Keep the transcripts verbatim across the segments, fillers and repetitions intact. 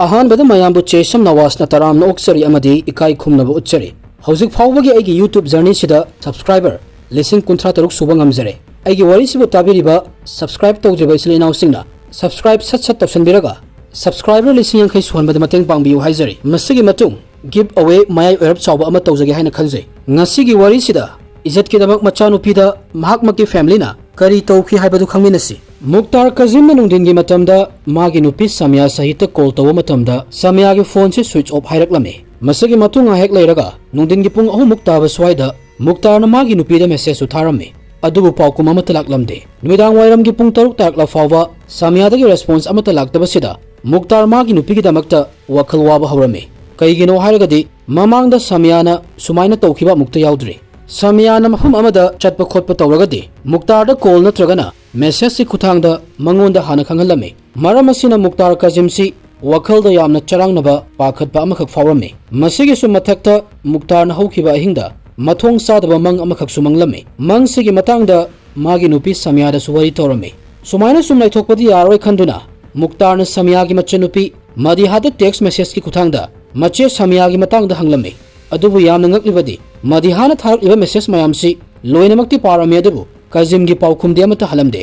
ꯑꯍꯥꯟꯕꯗ ꯃꯌꯥꯝꯕꯨ ꯆꯦꯁꯝ ꯅꯋꯥꯖꯅ ꯇꯔꯥꯝꯅ ꯑꯣꯛꯆꯔꯤ ꯑꯃꯗꯤ ꯏꯀꯥꯏ ꯈꯨꯝꯅꯕ ꯎꯠꯆꯔꯤ꯫ ꯍꯧꯖꯤꯛ ꯐꯥꯎꯕꯒꯤ ꯑꯩꯒꯤ YouTube journey ꯁꯤꯗ subscriber ꯂꯤꯁꯤꯡ ꯀꯨꯟꯊ꯭ꯔꯥ ꯇꯔꯨꯛ ꯁꯨꯕ ꯉꯝꯖꯔꯦ꯫ ꯑꯩꯒꯤ ꯋꯥꯔꯤꯁꯤꯕꯨ ꯇꯥꯕꯤꯔꯤꯕ subscribe ꯇꯧꯗ꯭ꯔꯤꯕ ꯏꯆꯤꯜ ꯏꯅꯥꯎꯁꯤꯡꯅ subscribe ꯁꯠ ꯁꯠ ꯇꯧꯁꯟꯕꯤꯔꯒ subscriber ꯂꯤꯁꯤꯡ ꯌꯥꯡꯈꯩ ꯁꯨꯍꯟꯕꯗ ꯃꯇꯦꯡ ꯄꯥꯡꯕꯤꯌꯨ ꯍꯥꯏꯖꯔꯤ꯫ ꯃꯁꯤꯒꯤ ꯃꯇꯨꯡ give away ꯃꯌꯥꯏ ꯑꯣꯏꯔꯞ ꯆꯥꯎꯕ ꯑꯃ ꯇꯧꯖꯒꯦ ꯍꯥꯏꯅ ꯈꯟꯖꯩ꯫ ꯉꯁꯤꯒꯤ ꯋꯥꯔꯤꯁꯤꯗ ꯏꯖꯠꯀꯤꯗꯃꯛ ꯃꯆꯥꯅꯨꯄꯤꯗ ꯃꯍꯥꯛꯃꯛꯀꯤ family ꯅ ꯀꯔꯤ ꯇꯧꯈꯤ ꯍꯥꯏꯕꯗꯨ ꯈꯪꯃꯤꯟꯅꯁꯤ꯫ ꯃꯨꯛꯇꯥꯔ ꯀꯥꯖꯤꯝꯅ ꯅꯨꯡꯊꯤꯟꯒꯤ ꯃꯇꯝꯗ ꯃꯥꯒꯤ ꯅꯨꯄꯤ ꯁꯥꯃꯤꯌꯥ ꯁꯍꯤꯗꯇ call ꯇꯧꯕ ꯃꯇꯝꯗ ꯁꯥꯃꯤꯌꯥꯒꯤ phone ꯁꯤ switch off ꯍꯥꯏꯔꯛꯂꯝꯃꯤ꯫ ꯃꯁꯤꯒꯤ ꯃꯇꯨꯡ ꯉꯥꯏꯍꯥꯛ ꯂꯩꯔꯒ ꯅꯨꯡꯊꯤꯟꯒꯤ ꯄꯨꯡ ꯑꯍꯨꯝ ꯃꯨꯛ ꯇꯥꯕ ꯁ꯭ꯋꯥꯏꯗ ꯃꯨꯛꯇꯥꯔꯅ ꯃꯥꯒꯤ ꯅꯨꯄꯤꯗ message ꯁꯨ ꯊꯥꯔꯝꯃꯤ, ꯑꯗꯨꯕꯨ ꯄꯥꯎꯈꯨꯝ ꯑꯃꯠꯇ ꯂꯥꯛꯂꯝꯗꯦ꯫ ꯅꯨꯃꯤꯗꯥꯡ ꯋꯥꯏꯔꯝꯒꯤ ꯄꯨꯡ ꯇꯔꯨꯛ ꯇꯥꯔꯛꯂ ꯐꯥꯎꯕ ꯁꯥꯃꯤꯌꯥꯗꯒꯤ response ꯑꯃꯠꯇ ꯂꯥꯛꯇꯕꯁꯤꯗ ꯃꯨꯛꯇꯥꯔ ꯃꯥꯒꯤ ꯅꯨꯄꯤꯒꯤꯗꯃꯛꯇ ꯋꯥꯈꯜ ꯋꯥꯕ ꯍꯧꯔꯝꯃꯤ꯫ ꯀꯩꯒꯤꯅꯣ ꯍꯥꯏꯔꯒꯗꯤ ꯃꯃꯥꯡꯗ ꯁꯥꯃꯤꯌꯥꯅ ꯁꯨꯃꯥꯏꯅ ꯇꯧꯈꯤꯕ ꯑꯃꯨꯛꯇ ꯌꯥꯎꯗ꯭ꯔꯤ꯫ ꯁꯥꯃꯤꯌꯥꯅ ꯃꯐꯝ ꯑꯃꯗ ꯆꯠꯄ ꯈꯣꯠꯄ ꯇꯧꯔꯒꯗꯤ ꯃꯨꯛꯇꯥꯔꯗ call ꯅꯠꯇ꯭ꯔꯒꯅ message ꯀꯤ ꯈꯨꯠꯊꯥꯡꯗ ꯃꯉꯣꯟꯗ ꯍꯥꯟꯅ ꯈꯪꯍꯜꯂꯝꯃꯤ꯫ ꯃꯔꯝ ꯑꯁꯤꯅ ꯃꯨꯛꯇꯥꯔ ꯀꯥꯖꯤꯝꯁꯤ ꯋꯥꯈꯜꯗ ꯌꯥꯝꯅ ꯆꯔꯥꯡꯅꯕ, ꯄꯥꯈꯠꯄ ꯑꯃꯈꯛ ꯐꯥꯎꯔꯝꯃꯤ꯫ ꯃꯁꯤꯒꯤꯁꯨ ꯃꯊꯛꯇ ꯃꯨꯛꯇꯥꯔꯅ ꯍꯧꯈꯤꯕ ꯑꯍꯤꯡꯗ ꯃꯊꯣꯡ ꯆꯥꯗꯕ ꯃꯪ ꯑꯃꯈꯛꯁꯨ ꯃꯪꯂꯝꯃꯤ꯫ ꯃꯪꯁꯤꯒꯤ ꯃꯇꯥꯡꯗ ꯃꯥꯒꯤ ꯅꯨꯄꯤ ꯁꯥꯃꯤꯌꯥꯗꯁꯨ ꯋꯥꯔꯤ ꯇꯧꯔꯝꯃꯤ꯫ ꯁꯨꯃꯥꯏꯅ ꯁꯨꯝ ꯂꯩꯊꯣꯛꯄꯗꯤ ꯌꯥꯔꯣꯏ ꯈꯟꯗꯨꯅ ꯃꯨꯛꯇꯥꯔꯅ ꯁꯥꯃꯤꯌꯥꯒꯤ ꯃꯆꯟꯅꯨꯄꯤ ꯃꯗꯤꯍꯥꯗ text message ꯀꯤ ꯈꯨꯠꯊꯥꯡꯗ ꯃꯆꯦ ꯁꯥꯃꯤꯌꯥꯒꯤ ꯃꯇꯥꯡꯗ ꯍꯪꯂꯝꯃꯤ꯫ ꯑꯗꯨꯕꯨ ꯌꯥꯝꯅ ꯉꯛꯂꯤꯕꯗꯤ ꯃꯗꯤꯍꯥꯅ ꯊꯥꯔꯛꯂꯤꯕ message ꯃꯌꯥꯝꯁꯤ ꯂꯣꯏꯅꯃꯛꯇꯤ ꯄꯥꯔꯝꯃꯤ, ꯑꯗꯨꯕꯨ ꯀꯥꯖꯤꯝꯒꯤ ꯄꯥꯎꯈꯨꯝꯗꯤ ꯑꯃꯠꯇ ꯍꯜꯂꯝꯗꯦ꯫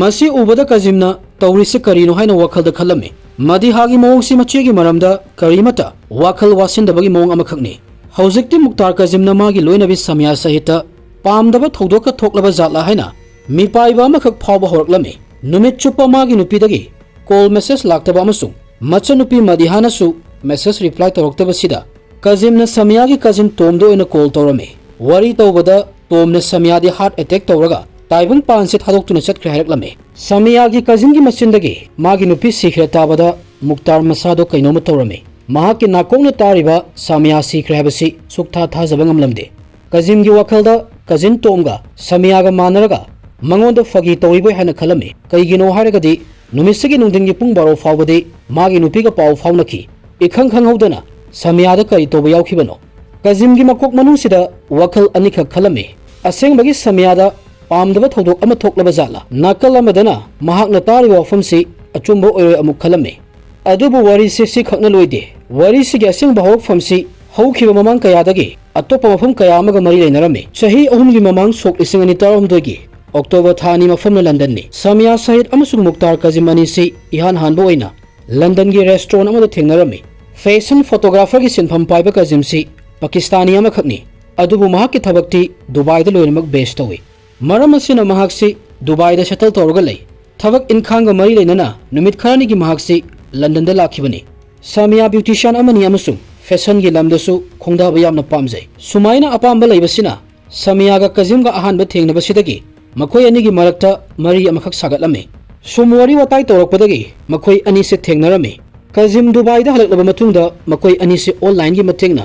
ꯃꯁꯤ ꯎꯕꯗ ꯀꯥꯖꯤꯝꯅ ꯇꯧꯔꯤꯁꯤ ꯀꯔꯤꯅꯣ ꯍꯥꯏꯅ ꯋꯥꯈꯜꯗ ꯈꯜꯂꯝꯃꯤ꯫ ꯃꯗꯤꯍꯥꯒꯤ ꯃꯑꯣꯡꯁꯤ ꯃꯆꯦꯒꯤ ꯃꯔꯝꯗ ꯀꯔꯤꯃꯠꯇ ꯋꯥꯈꯜ ꯋꯥꯁꯤꯟꯗꯕꯒꯤ ꯃꯑꯣꯡ ꯑꯃꯈꯛꯅꯤ꯫ ꯍꯧꯖꯤꯛꯇꯤ ꯃꯨꯛꯇꯥꯔ ꯀꯥꯖꯤꯝꯅ ꯃꯥꯒꯤ ꯂꯣꯏꯅꯕꯤ ꯁꯥꯃꯤꯌꯥ ꯁꯍꯤꯗꯇ ꯄꯥꯝꯗꯕ ꯊꯧꯗꯣꯛꯀ ꯊꯣꯛꯂꯕ ꯖꯥꯠꯂꯥ ꯍꯥꯏꯅ ꯃꯤꯄꯥꯏꯕ ꯑꯃꯈꯛ ꯐꯥꯎꯕ ꯍꯧꯔꯛꯂꯝꯃꯤ꯫ ꯅꯨꯃꯤꯠ ꯆꯨꯞꯄ ꯃꯥꯒꯤ ꯅꯨꯄꯤꯗꯒꯤ call message ꯂꯥꯛꯇꯕ ꯑꯃꯁꯨꯡ ꯃꯆꯟꯅꯨꯄꯤ ꯃꯗꯤꯍꯥꯅꯁꯨ message reply ꯇꯧꯔꯛꯇꯕꯁꯤꯗ ꯀꯥꯖꯤꯝꯅ ꯁꯥꯃꯤꯌꯥꯒꯤ cousin ꯇꯣꯝꯗ ꯑꯣꯏꯅ call ꯇꯧꯔꯝꯃꯤ꯫ ꯋꯥꯔꯤ ꯇꯧꯕꯗ ꯇꯣꯝꯅ ꯁꯥꯃꯤꯌꯥꯗꯤ heart attack ꯇꯧꯔꯒ ꯇꯥꯏꯕꯪ ꯄꯥꯟꯁꯦ ꯊꯥꯗꯣꯛꯇꯨꯅ ꯆꯠꯈ꯭ꯔꯦ ꯍꯥꯏꯔꯛꯂꯝꯃꯤ꯫ ꯁꯥꯃꯤꯌꯥꯒꯤ cousin ꯒꯤ ꯃꯆꯤꯟꯗꯒꯤ ꯃꯥꯒꯤ ꯅꯨꯄꯤ ꯁꯤꯈ꯭ꯔꯦ ꯇꯥꯕꯗ ꯃꯨꯛꯇꯥꯔ ꯃꯁꯥꯗꯣ ꯀꯩꯅꯣꯝꯃ ꯇꯧꯔꯝꯃꯤ꯫ ꯃꯍꯥꯛꯀꯤ ꯅꯥꯀꯣꯡꯅ ꯇꯥꯔꯤꯕ ꯁꯥꯃꯤꯌꯥ ꯁꯤꯈ꯭ꯔꯦ ꯍꯥꯏꯕꯁꯤ ꯁꯨꯛꯊꯥ ꯊꯥꯖꯕ ꯉꯝꯂꯝꯗꯦ꯫ ꯀꯥꯖꯤꯝꯒꯤ ꯋꯥꯈꯜꯗ cousin ꯇꯣꯝꯒ ꯁꯥꯃꯤꯌꯥꯒ ꯃꯥꯟꯅꯔꯒ ꯃꯉꯣꯟꯗ ꯐꯥꯒꯤ ꯇꯧꯔꯤꯕꯣꯏ ꯍꯥꯏꯅ ꯈꯜꯂꯝꯃꯤ꯫ ꯀꯩꯒꯤꯅꯣ ꯍꯥꯏꯔꯒꯗꯤ ꯅꯨꯃꯤꯠꯁꯤꯒꯤ ꯅꯨꯡꯊꯤꯟꯒꯤ ꯄꯨꯡ ꯕꯥꯔꯣ ꯐꯥꯎꯕꯗꯤ ꯃꯥꯒꯤ ꯅꯨꯄꯤꯒ ꯄꯥꯎ ꯐꯥꯎꯅꯈꯤ꯫ ꯏꯈꯪ ꯈꯪꯍꯧꯗꯅ ꯁꯥꯃꯤꯌꯥꯗ ꯀꯔꯤ ꯇꯧꯕ ꯌꯥꯎꯈꯤꯕꯅꯣ? ꯀꯥꯖꯤꯝꯒꯤ ꯃꯀꯣꯛ ꯃꯅꯨꯡꯁꯤꯗ ꯋꯥꯈꯜ ꯑꯅꯤꯈꯛ ꯈꯜꯂꯝꯃꯤ꯫ ꯑꯁꯦꯡꯕꯒꯤ ꯁꯥꯃꯤꯌꯥꯗ ꯄꯥꯝꯗꯕ ꯊꯧꯗꯣꯛ ꯑꯃ ꯊꯣꯛꯂꯕ ꯖꯥꯠꯂꯥ? ꯅꯥꯀꯜ ꯑꯃꯗꯅ ꯃꯍꯥꯛꯅ ꯇꯥꯔꯤꯕ ꯋꯥꯐꯝꯁꯤ ꯑꯆꯨꯝꯕ ꯑꯣꯏꯔꯣꯏ ꯑꯃꯨꯛ ꯈꯜꯂꯝꯃꯤ꯫ ꯑꯗꯨꯕꯨ ꯋꯥꯔꯤꯁꯤ ꯁꯤꯈꯛꯅ ꯂꯣꯏꯗꯦ꯫ ꯋꯥꯔꯤꯁꯤꯒꯤ ꯑꯁꯦꯡꯕ ꯍꯧꯔꯛꯐꯝꯁꯤ ꯍꯧꯈꯤꯕ ꯃꯃꯥꯡ ꯀꯌꯥꯗꯒꯤ ꯑꯇꯣꯞꯄ ꯃꯐꯝ ꯀꯌꯥ ꯑꯃꯒ ꯃꯔꯤ ꯂꯩꯅꯔꯝꯃꯤ꯫ ꯆꯍꯤ ꯑꯍꯨꯝꯒꯤ ꯃꯃꯥꯡ ꯁꯣꯛ ꯂꯤꯁꯤꯡ ꯑꯅꯤ ꯇꯔꯥꯍꯨꯝꯗꯣꯏꯒꯤ ꯑꯣꯛꯇꯣꯕꯔ ꯊꯥ ꯑꯅꯤ ꯃꯐꯝꯅ ꯂꯟꯗꯟꯅꯤ꯫ ꯁꯥꯃꯤꯌꯥ ꯁꯌꯤꯗ ꯑꯃꯁꯨꯡ ꯃꯨꯛꯇꯥꯔ ꯀꯥꯖꯤꯝ ꯑꯅꯤꯁꯤ ꯏꯍꯥꯟ ꯍꯥꯟꯕ ꯑꯣꯏꯅ ꯂꯟꯗꯟꯒꯤ ꯔꯦꯁꯇ꯭ꯔꯣꯟ ꯑꯃꯗ ꯊꯦꯡꯅꯔꯝꯃꯤ꯫ ꯐꯦꯁꯟ ꯐꯣꯇꯣꯒ꯭ꯔꯥꯐꯔꯒꯤ ꯁꯤꯟꯐꯝ ꯄꯥꯏꯕ ꯀꯥꯖꯤꯝꯁꯤ ꯄꯥꯀꯤꯁꯇꯥꯅꯤ ꯑꯃꯈꯛꯅꯤ, ꯑꯗꯨꯕꯨ ꯃꯍꯥꯛꯀꯤ ꯊꯕꯛꯇꯤ ꯗꯨꯕꯥꯏꯗ ꯂꯣꯏꯅꯃꯛ ꯕꯦꯁ ꯇꯧꯏ꯫ ꯃꯔꯝ ꯑꯁꯤꯅ ꯃꯍꯥꯛꯁꯤ ꯗꯨꯕꯥꯏꯗ ꯁꯦꯇꯜ ꯇꯧꯔꯒ ꯂꯩ꯫ ꯊꯕꯛ ꯏꯟꯈꯥꯡꯒ ꯃꯔꯤ ꯂꯩꯅꯅ ꯅꯨꯃꯤꯠ ꯈꯔꯅꯤꯒꯤ ꯃꯍꯥꯛꯁꯤ ꯂꯟꯗꯟꯗ ꯂꯥꯛꯈꯤꯕꯅꯤ꯫ ꯁꯥꯃꯤꯌꯥ ꯕ꯭ꯌꯨꯇꯤꯁꯤꯌꯥꯟ ꯑꯃꯅꯤ ꯑꯃꯁꯨꯡ ꯐꯦꯁꯟꯒꯤ ꯂꯝꯗꯁꯨ ꯈꯣꯡꯗꯥꯕ ꯌꯥꯝꯅ ꯄꯥꯝꯖꯩ꯫ ꯁꯨꯃꯥꯏꯅ ꯑꯄꯥꯝꯕ ꯂꯩꯕꯁꯤꯅ ꯁꯥꯃꯤꯌꯥꯒ ꯀꯥꯖꯤꯝꯒ ꯑꯍꯥꯟꯕ ꯊꯦꯡꯅꯕꯁꯤꯗꯒꯤ ꯃꯈꯣꯏ ꯑꯅꯤꯒꯤ ꯃꯔꯛꯇ ꯃꯔꯤ ꯑꯃꯈꯛ ꯁꯥꯒꯠꯂꯝꯃꯤ꯫ ꯁꯨꯝ ꯋꯥꯔꯤ ꯋꯥꯇꯥꯏ ꯇꯧꯔꯛꯄꯗꯒꯤ ꯃꯈꯣꯏ ꯑꯅꯤꯁꯦ ꯊꯦꯡꯅꯔꯝꯃꯤ꯫ ꯀꯥꯖꯤꯝ ꯗꯨꯕꯥꯏꯗ ꯍꯜꯂꯛꯂꯕ ꯃꯇꯨꯡꯗ ꯃꯈꯣꯏ ꯑꯅꯤꯁꯦ ꯑꯣꯟꯂꯥꯏꯟꯒꯤ ꯃꯇꯦꯡꯅ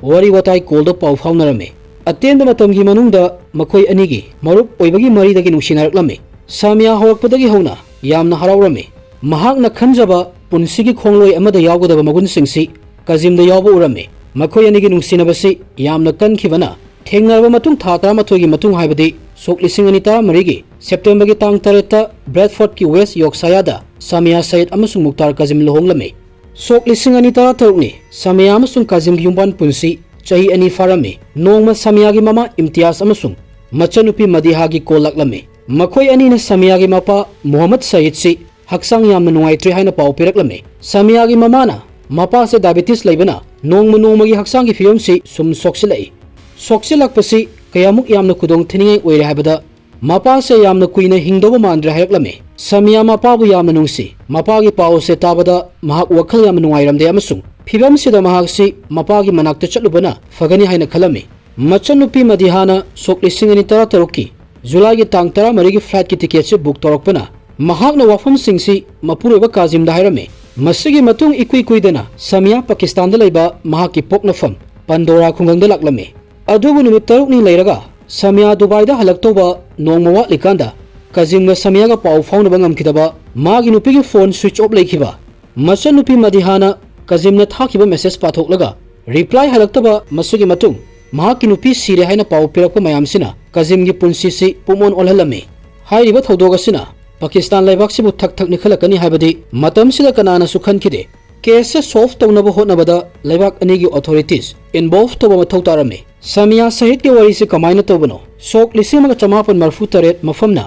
ꯋꯥꯔꯤ ꯋꯥꯇꯥꯏ ꯀꯣꯜꯗ ꯄꯥꯎ ꯐꯥꯎꯅꯔꯝꯃꯤ꯫ ꯑꯇꯦꯟꯕ ꯃꯇꯝꯒꯤ ꯃꯅꯨꯡꯗ ꯃꯈꯣꯏ ꯑꯅꯤꯒꯤ ꯃꯔꯨꯞ ꯑꯣꯏꯕꯒꯤ ꯃꯔꯤꯗꯒꯤ ꯅꯨꯡꯁꯤꯅꯔꯛꯂꯝꯃꯤ꯫ ꯁꯥꯃꯤꯌꯥ ꯍꯧꯔꯛꯄꯗꯒꯤ ꯍꯧꯅ ꯌꯥꯝꯅ ꯍꯔꯥꯎꯔꯝꯃꯤ꯫ ꯃꯍꯥꯛꯅ ꯈꯟꯖꯕ ꯄꯨꯟꯁꯤꯒꯤ ꯈꯣꯡꯂꯣꯏ ꯑꯃꯗ ꯌꯥꯎꯒꯗꯕ ꯃꯒꯨꯟꯁꯤꯡꯁꯤ ꯀꯥꯖꯤꯝꯗ ꯌꯥꯎꯕ ꯎꯔꯝꯃꯤ꯫ ꯃꯈꯣꯏ ꯑꯅꯤꯒꯤ ꯅꯨꯡꯁꯤꯅꯕꯁꯤ ꯌꯥꯝꯅ ꯀꯟꯈꯤꯕꯅ ꯊꯦꯡꯅꯔꯕ ꯃꯇꯨꯡ ꯊꯥ ꯇꯔꯥꯃꯥꯊꯣꯏꯒꯤ ꯃꯇꯨꯡ, ꯍꯥꯏꯕꯗꯤ ꯁꯣꯛ ꯂꯤꯁꯤꯡ ꯑꯅꯤ ꯇꯔꯥꯃꯔꯤꯒꯤ ꯁꯦꯞꯇꯦꯝꯕꯔꯒꯤ ꯇꯥꯡ ꯇꯔꯦꯠꯇ ꯕ꯭ꯔꯦꯗꯐꯣꯔꯗꯀꯤ ꯋꯦꯁ ꯌꯣꯔꯛꯁꯥꯌꯥꯗ ꯁꯥꯃꯤꯌꯥ ꯁꯌꯤꯗ ꯑꯃꯁꯨꯡ ꯃꯨꯛꯇꯥꯔ ꯀꯥꯖꯤꯝ ꯂꯨꯍꯣꯡꯂꯝꯃꯤ꯫ ꯁꯣꯛ ꯂꯤꯁꯤꯡ ꯑꯅꯤ ꯇꯔꯥꯇꯔꯨꯛꯅꯤ꯫ ꯁꯥꯃꯤꯌꯥ ꯑꯃꯁꯨꯡ ꯀꯥꯖꯤꯝꯒꯤ ꯌꯨꯝꯕꯥꯟ ꯄꯨꯟꯁꯤ ꯆꯍꯤ ꯑꯅꯤ ꯐꯥꯔꯝꯃꯤ꯫ ꯅꯣꯡꯃ ꯁꯥꯃꯤꯌꯥꯒꯤ ꯃꯃꯥ ꯏꯝꯇꯤꯌꯥꯖ ꯑꯃꯁꯨꯡ ꯃꯆꯟꯅꯨꯄꯤ ꯃꯗꯤꯍꯥꯒꯤ ꯀꯣꯜ ꯂꯥꯛꯂꯝꯃꯤ꯫ ꯃꯈꯣꯏ ꯑꯅꯤꯅ ꯁꯥꯃꯤꯌꯥꯒꯤ ꯃꯄꯥ ꯃꯨꯍꯝꯃꯗ ꯁꯌꯤꯗꯁꯤ ꯍꯛꯆꯥꯡ ꯌꯥꯝꯅ ꯅꯨꯡꯉꯥꯏꯇ꯭ꯔꯦ ꯍꯥꯏꯅ ꯄꯥꯎ ꯄꯤꯔꯛꯂꯝꯃꯤ꯫ ꯁꯥꯃꯤꯌꯥꯒꯤ ꯃꯃꯥꯅ ꯃꯄꯥꯁꯦ ꯗꯥꯏꯕꯦꯇꯤꯁ ꯂꯩꯕꯅ ꯅꯣꯡꯃ ꯅꯣꯡꯃꯒꯤ ꯍꯛꯆꯥꯡꯒꯤ ꯐꯤꯕꯝꯁꯤ ꯁꯨꯝ ꯁꯣꯛꯆꯤꯜꯂꯛꯏ꯫ ꯁꯣꯛꯆꯤꯜꯂꯛꯄꯁꯤ ꯀꯌꯥꯃꯨꯛ ꯌꯥꯝꯅ ꯈꯨꯗꯣꯡ ꯊꯤꯅꯤꯡꯉꯥꯏ ꯑꯣꯏꯔꯦ ꯍꯥꯏꯕꯗ ꯃꯄꯥꯁꯦ ꯌꯥꯝꯅ ꯀꯨꯏꯅ ꯍꯤꯡꯗꯧꯕ ꯃꯥꯟꯗ꯭ꯔꯦ ꯍꯥꯏꯔꯛꯂꯝꯃꯤ꯫ ꯁꯥꯃꯤꯌꯥ ꯃꯄꯥꯕꯨ ꯌꯥꯝꯅ ꯅꯨꯡꯁꯤ꯫ ꯃꯄꯥꯒꯤ ꯄꯥꯎ ꯑꯁꯦ ꯇꯥꯕꯗ ꯃꯍꯥꯛ ꯋꯥꯈꯜ ꯌꯥꯝꯅ ꯅꯨꯡꯉꯥꯏꯔꯝꯗꯦ ꯑꯃꯁꯨꯡ ꯐꯤꯕꯝꯁꯤꯗ ꯃꯍꯥꯛꯁꯤ ꯃꯄꯥꯒꯤ ꯃꯅꯥꯛꯇ ꯆꯠꯂꯨꯕꯅ ꯐꯒꯅꯤ ꯍꯥꯏꯅ ꯈꯜꯂꯝꯃꯤ꯫ ꯃꯆꯟꯅꯨꯄꯤ ꯃꯗꯤꯍꯥꯅ ꯁꯣꯛ ꯂꯤꯁꯤꯡ ꯑꯅꯤ ꯇꯔꯥꯇꯔꯨꯛꯀꯤ ꯖꯨꯂꯥꯏꯒꯤ ꯇꯥꯡ ꯇꯔꯥꯃꯔꯤꯒꯤ ꯐ꯭ꯂꯥꯏꯠꯀꯤ ꯇꯤꯀꯦꯠꯁꯤ ꯕꯨꯛ ꯇꯧꯔꯛꯄꯅ ꯃꯍꯥꯛꯅ ꯋꯥꯐꯝꯁꯤꯡꯁꯤ ꯃꯄꯨꯔꯣꯏꯕ ꯀꯥꯖꯤꯝꯗ ꯍꯥꯏꯔꯝꯃꯤ꯫ ꯃꯁꯤꯒꯤ ꯃꯇꯨꯡ ꯏꯀꯨꯏ ꯀꯨꯏꯗꯅ ꯁꯥꯃꯤꯌꯥ ꯄꯥꯀꯤꯁꯇꯥꯟꯗ ꯂꯩꯕ ꯃꯍꯥꯛꯀꯤ ꯄꯣꯛꯅꯐꯝ ꯄꯟꯗꯣꯔꯥ ꯈꯨꯡꯒꯪꯗ ꯂꯥꯛꯂꯝꯃꯤ꯫ ꯑꯗꯨꯕꯨ ꯅꯨꯃꯤꯠ ꯇꯔꯨꯛꯅꯤ ꯂꯩꯔꯒ ꯁꯥꯃꯤꯌꯥ ꯗꯨꯕꯥꯏꯗ ꯍꯜꯂꯛꯇꯧꯕ ꯅꯣꯡꯃ ꯋꯥꯠꯂꯤꯀꯥꯟꯗ ꯀꯥꯖꯤꯝꯒ ꯁꯥꯃꯤꯌꯥꯒ ꯄꯥꯎ ꯐꯥꯎꯅꯕ ꯉꯝꯈꯤꯗꯕ, ꯃꯥꯒꯤ ꯅꯨꯄꯤꯒꯤ ꯐꯣꯟ ꯁ꯭ꯋꯤꯆ ꯑꯣꯐ ꯂꯩꯈꯤꯕ, ꯃꯆꯟꯅꯨꯄꯤ ꯃꯗꯤꯍꯥꯅ ꯀꯥꯖꯤꯝꯅ ꯊꯥꯈꯤꯕ ꯃꯦꯁꯦꯖ ꯄꯥꯊꯣꯛꯂꯒ ꯔꯤꯄ꯭ꯂꯥꯏ ꯍꯜꯂꯛꯇꯕ, ꯃꯁꯤꯒꯤ ꯃꯇꯨꯡ ꯃꯍꯥꯛꯀꯤ ꯅꯨꯄꯤ ꯁꯤꯔꯦ ꯍꯥꯏꯅ ꯄꯥꯎ ꯄꯤꯔꯛꯄ ꯃꯌꯥꯝꯁꯤꯅ ꯀꯥꯖꯤꯝꯒꯤ ꯄꯨꯟꯁꯤꯁꯤ ꯄꯨꯝꯑꯣꯟ ꯑꯣꯜꯍꯜꯂꯝꯃꯤ꯫ ꯍꯥꯏꯔꯤꯕ ꯊꯧꯗꯣꯛ ꯑꯁꯤꯅ ꯄꯥꯀꯤꯁꯇꯥꯟ ꯂꯩꯕꯥꯛꯁꯤꯕꯨ ꯊꯛ ꯊꯛ ꯅꯤꯛꯈꯠꯂꯛꯀꯅꯤ ꯍꯥꯏꯕꯗꯤ ꯃꯇꯝꯁꯤꯗ ꯀꯅꯥꯅꯁꯨ ꯈꯟꯈꯤꯗꯦ꯫ ꯀꯦꯁꯁꯦ ꯁꯣꯜꯚ ꯇꯧꯅꯕ ꯍꯣꯠꯅꯕꯗ ꯂꯩꯕꯥꯛ ꯑꯅꯤꯒꯤ ꯑꯣꯊꯣꯔꯤꯇꯤꯁ ꯏꯟꯚꯣꯜꯚ ꯇꯧꯕ ꯃꯊꯧ ꯇꯥꯔꯝꯃꯤ꯫ ꯁꯃꯤꯌꯥ ꯁꯍꯤꯗꯀꯤ ꯋꯥꯔꯤꯁꯤ ꯀꯃꯥꯏꯅ ꯇꯧꯕꯅꯣ? ꯁꯣꯛ ꯂꯤꯁꯤꯡ ꯑꯃꯒ ꯆꯃꯥꯄꯟ ꯃꯔꯤꯐꯨ ꯇꯔꯦꯠ, ꯃꯐꯝꯅ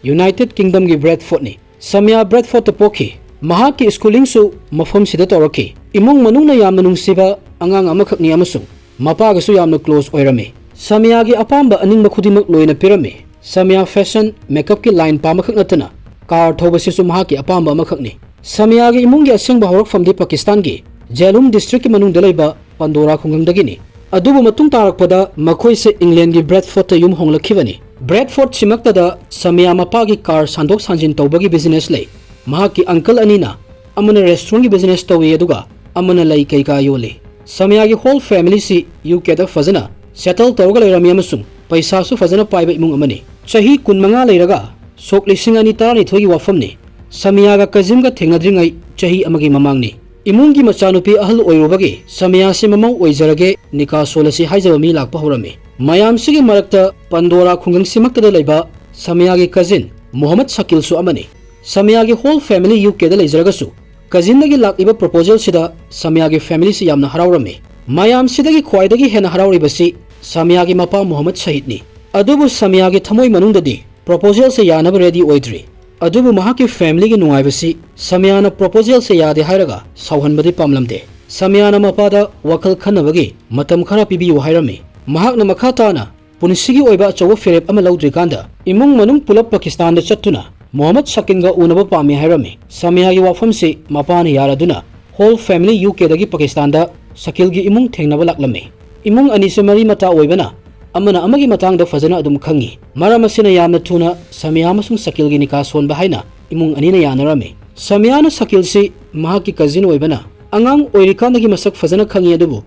ꯌꯨꯅꯥꯏꯇꯦꯗ ꯀꯤꯡꯗꯝꯒꯤ ꯕ꯭ꯔꯦꯗꯐꯣꯔꯗꯅꯤ꯫ ꯁꯃꯤꯌꯥ ꯕ꯭ꯔꯦꯗꯐꯣꯔꯗꯇ ꯄꯣꯛꯈꯤ꯫ ꯃꯍꯥꯛꯀꯤ ꯁ꯭ꯀꯨꯂꯤꯡꯁꯨ ꯃꯐꯝꯁꯤꯗ ꯇꯧꯔꯛꯈꯤ꯫ ꯏꯃꯨꯡ ꯃꯅꯨꯡꯅ ꯌꯥꯝꯅ ꯅꯨꯡꯁꯤꯕ ꯑꯉꯥꯡ ꯑꯃꯈꯛꯅꯤ ꯑꯃꯁꯨꯡ ꯃꯄꯥꯒꯁꯨ ꯌꯥꯝꯅ ꯀ꯭ꯂꯣꯖ ꯑꯣꯏꯔꯝꯃꯤ꯫ ꯁꯃꯤꯌꯥꯒꯤ ꯑꯄꯥꯝꯕ ꯑꯅꯤꯡꯕ ꯈꯨꯗꯤꯡꯃꯛ ꯂꯣꯏꯅ ꯄꯤꯔꯝꯃꯤ꯫ ꯁꯃꯤꯌꯥ ꯐꯦꯁꯟ, ꯃꯦꯀꯞꯀꯤ ꯂꯥꯏꯟ ꯄꯥꯝꯕꯈꯛ ꯅꯠꯇꯅ ꯀꯥꯔ ꯊꯧꯕꯁꯤꯁꯨ ꯃꯍꯥꯛꯀꯤ ꯑꯄꯥꯝꯕ ꯑꯃꯈꯛꯅꯤ꯫ ꯁꯃꯤꯌꯥꯒꯤ ꯏꯃꯨꯡꯒꯤ ꯑꯁꯦꯡꯕ ꯍꯧꯔꯛꯐꯝꯗꯤ ꯄꯥꯀꯤꯁꯇꯥꯟꯒꯤ ꯖꯦꯍꯂꯨꯝ ꯗꯤꯁꯇ꯭ꯔꯤꯛꯀꯤ ꯃꯅꯨꯡꯗ ꯂꯩꯕ ꯄꯟꯗꯣꯔꯥ ꯈꯨꯡꯒꯪꯗꯒꯤꯅꯤ꯫ ꯑꯗꯨꯕꯨ ꯃꯇꯨꯡ ꯇꯥꯔꯛꯄꯗ ꯃꯈꯣꯏꯁꯦ ꯏꯪꯂꯦꯟꯒꯤ ꯕ꯭ꯔꯦꯗꯐꯣꯔꯗꯇ ꯌꯨꯝ ꯍꯣꯡꯂꯛꯈꯤꯕꯅꯤ꯫ ꯕ꯭ꯔꯦꯗꯐꯣꯔꯗ ꯁꯤꯃꯛꯇꯗ ꯁꯃꯤꯌꯥ ꯃꯄꯥꯒꯤ ꯀꯥꯔ ꯁꯥꯟꯗꯣꯛ ꯁꯥꯟꯖꯤꯟ ꯇꯧꯕꯒꯤ ꯕꯤꯖꯤꯅꯦꯁ ꯂꯩ꯫ ꯃꯍꯥꯛꯀꯤ ꯑꯪꯀꯜ ꯑꯅꯤꯅ ꯑꯃꯅ ꯔꯦꯁꯇꯨꯔꯦꯟꯒꯤ ꯕꯤꯖꯤꯅꯦꯁ ꯇꯧꯏ, ꯑꯗꯨꯒ ꯑꯃꯅ ꯂꯩ ꯀꯩꯀꯥ ꯌꯣꯜꯂꯤ꯫ ꯁꯃꯤꯌꯥꯒꯤ ꯍꯣꯜ ꯐꯦꯃꯤꯂꯤꯁꯤ ꯌꯨ ꯀꯦꯗ ꯐꯖꯅ ꯁꯦꯇꯜ ꯇꯧꯔꯒ ꯂꯩꯔꯝꯃꯤ ꯑꯃꯁꯨꯡ ꯄꯩꯁꯥꯁꯨ ꯐꯖꯅ ꯄꯥꯏꯕ ꯏꯃꯨꯡ ꯑꯃꯅꯤ꯫ ꯆꯍꯤ ꯀꯨꯟꯃꯉꯥ ꯂꯩꯔꯒ ꯁꯣꯛ ꯂꯤꯁꯤꯡ ꯑꯅꯤ ꯇꯔꯥꯅꯤꯊꯣꯏꯒꯤ ꯋꯥꯐꯝꯅꯤ꯫ ꯁꯃꯤꯌꯥꯒ ꯀꯖꯤꯝꯒ ꯊꯦꯡꯅꯗ꯭ꯔꯤꯉꯩ ꯆꯍꯤ ꯑꯃꯒꯤ ꯃꯃꯥꯡꯅꯤ꯫ ꯏꯃꯨꯡꯒꯤ ꯃꯆꯥꯅꯨꯄꯤ ꯑꯍꯜ ꯑꯣꯏꯔꯨꯕꯒꯤ ꯁꯃꯤꯌꯥꯁꯤ ꯃꯃꯧ ꯑꯣꯏꯖꯔꯒꯦ, ꯅꯤꯀꯥ ꯁꯣꯜꯂꯁꯤ ꯍꯥꯏꯖꯕ ꯃꯤ ꯂꯥꯛꯄ ꯍꯧꯔꯝꯃꯤ꯫ ꯃꯌꯥꯝꯁꯤꯒꯤ ꯃꯔꯛꯇ ꯄꯟꯗꯣꯔꯥ ꯈꯨꯡꯒꯪꯁꯤꯃꯛꯇꯗ ꯂꯩꯕ ꯁꯃꯤꯌꯥꯒꯤ ꯀꯖꯤꯟ ꯃꯨꯍꯝꯃꯗ ꯁꯀꯤꯜꯁꯨ ꯑꯃꯅꯤ꯫ ꯁꯃꯤꯌꯥꯒꯤ ꯍꯣꯜ ꯐꯦꯃꯤꯂꯤ ꯌꯨ ꯀꯦꯗ ꯂꯩꯖꯔꯒꯁꯨ, ꯀꯖꯤꯟꯗꯒꯤ ꯂꯥꯛꯂꯤꯕ ꯄ꯭ꯔꯣꯄꯣꯖꯦꯜꯁꯤꯗ ꯁꯃꯤꯌꯥꯒꯤ ꯐꯦꯃꯤꯂꯤꯁꯤ ꯌꯥꯝꯅ ꯍꯔꯥꯎꯔꯝꯃꯤ꯫ ꯃꯌꯥꯝꯁꯤꯗꯒꯤ ꯈ꯭ꯋꯥꯏꯗꯒꯤ ꯍꯦꯟꯅ ꯍꯔꯥꯎꯔꯤꯕꯁꯤ ꯁꯃꯤꯌꯥꯒꯤ ꯃꯄꯥ ꯃꯨꯍꯝꯃꯗ ꯁꯍꯤꯗꯅꯤ꯫ ꯑꯗꯨꯕꯨ ꯁꯃꯤꯌꯥꯒꯤ ꯊꯃꯣꯏ ꯃꯅꯨꯡꯗꯗꯤ ꯄ꯭ꯔꯣꯄꯣꯖꯦꯜꯁꯦ ꯌꯥꯅꯕ ꯔꯦꯗꯤ ꯑꯣꯏꯗ꯭ꯔꯤ꯫ ꯑꯗꯨꯕꯨ ꯃꯍꯥꯛꯀꯤ ꯐꯦꯃꯤꯂꯤꯒꯤ ꯅꯨꯡꯉꯥꯏꯕꯁꯤ ꯁꯃꯤꯌꯥꯅ ꯄ꯭ꯔꯣꯄꯣꯖꯦꯜꯁꯦ ꯌꯥꯗꯦ ꯍꯥꯏꯔꯒ ꯁꯥꯎꯍꯟꯕꯗꯤ ꯄꯥꯝꯂꯝꯗꯦ꯫ ꯁꯃꯤꯌꯥꯅ ꯃꯄꯥꯗ ꯋꯥꯈꯜ ꯈꯟꯅꯕꯒꯤ ꯃꯇꯝ ꯈꯔ ꯄꯤꯕꯤꯌꯨ ꯍꯥꯏꯔꯝꯃꯤ꯫ ꯃꯍꯥꯛꯅ ꯃꯈꯥ ꯇꯥꯅ ꯄꯨꯟꯁꯤꯒꯤ ꯑꯣꯏꯕ ꯑꯆꯧꯕ ꯐꯤꯔꯦꯞ ꯑꯃ ꯂꯧꯗ꯭ꯔꯤꯀꯥꯟꯗ ꯏꯃꯨꯡ ꯃꯅꯨꯡ ꯄꯨꯂꯞ ꯄꯥꯀꯤꯁꯇꯥꯟꯗ ꯆꯠꯇꯨꯅ ꯃꯨꯍꯝꯃꯗ ꯁꯀꯤꯜꯒ ꯎꯅꯕ ꯄꯥꯝꯃꯤ ꯍꯥꯏꯔꯝꯃꯤ꯫ ꯁꯃꯤꯌꯥꯒꯤ ꯋꯥꯐꯝꯁꯤ ꯃꯄꯥꯅ ꯌꯥꯔꯗꯨꯅ ꯍꯣꯜ ꯐꯦꯃꯤꯂꯤ ꯌꯨ ꯀꯦꯗꯒꯤ ꯄꯥꯀꯤꯁꯇꯥꯟꯗ ꯁꯀꯤꯜꯒꯤ ꯏꯃꯨꯡ ꯊꯦꯡꯅꯕ ꯂꯥꯛꯂꯝꯃꯤ꯫ ꯏꯃꯨꯡ ꯑꯅꯤꯁꯦ ꯃꯔꯤ ꯃꯇꯥ ꯑꯣꯏꯕꯅ ꯑꯃꯅ ꯑꯃꯒꯤ ꯃꯇꯥꯡꯗ ꯐꯖꯅ ꯑꯗꯨꯝ ꯈꯪꯉꯤ꯫ ꯃꯔꯝ ꯑꯁꯤꯅ ꯌꯥꯝꯅ ꯊꯨꯅ ꯁꯃꯤꯌꯥ ꯑꯃꯁꯨꯡ ꯁꯀꯤꯜꯒꯤ ꯅꯤꯀꯥ ꯁꯣꯟꯕ ꯍꯥꯏꯅ ꯏꯃꯨꯡ ꯑꯅꯤꯅ ꯌꯥꯅꯔꯝꯃꯤ꯫ ꯁꯃꯤꯌꯥꯅ ꯁꯀꯤꯜꯁꯤ ꯃꯍꯥꯛꯀꯤ ꯀꯖꯤꯟ ꯑꯣꯏꯕꯅ ꯑꯉꯥꯡ ꯑꯣꯏꯔꯤꯀꯥꯟꯗꯒꯤ ꯃꯁꯛ ꯐꯖꯅ ꯈꯪꯉꯤ, ꯑꯗꯨꯕꯨ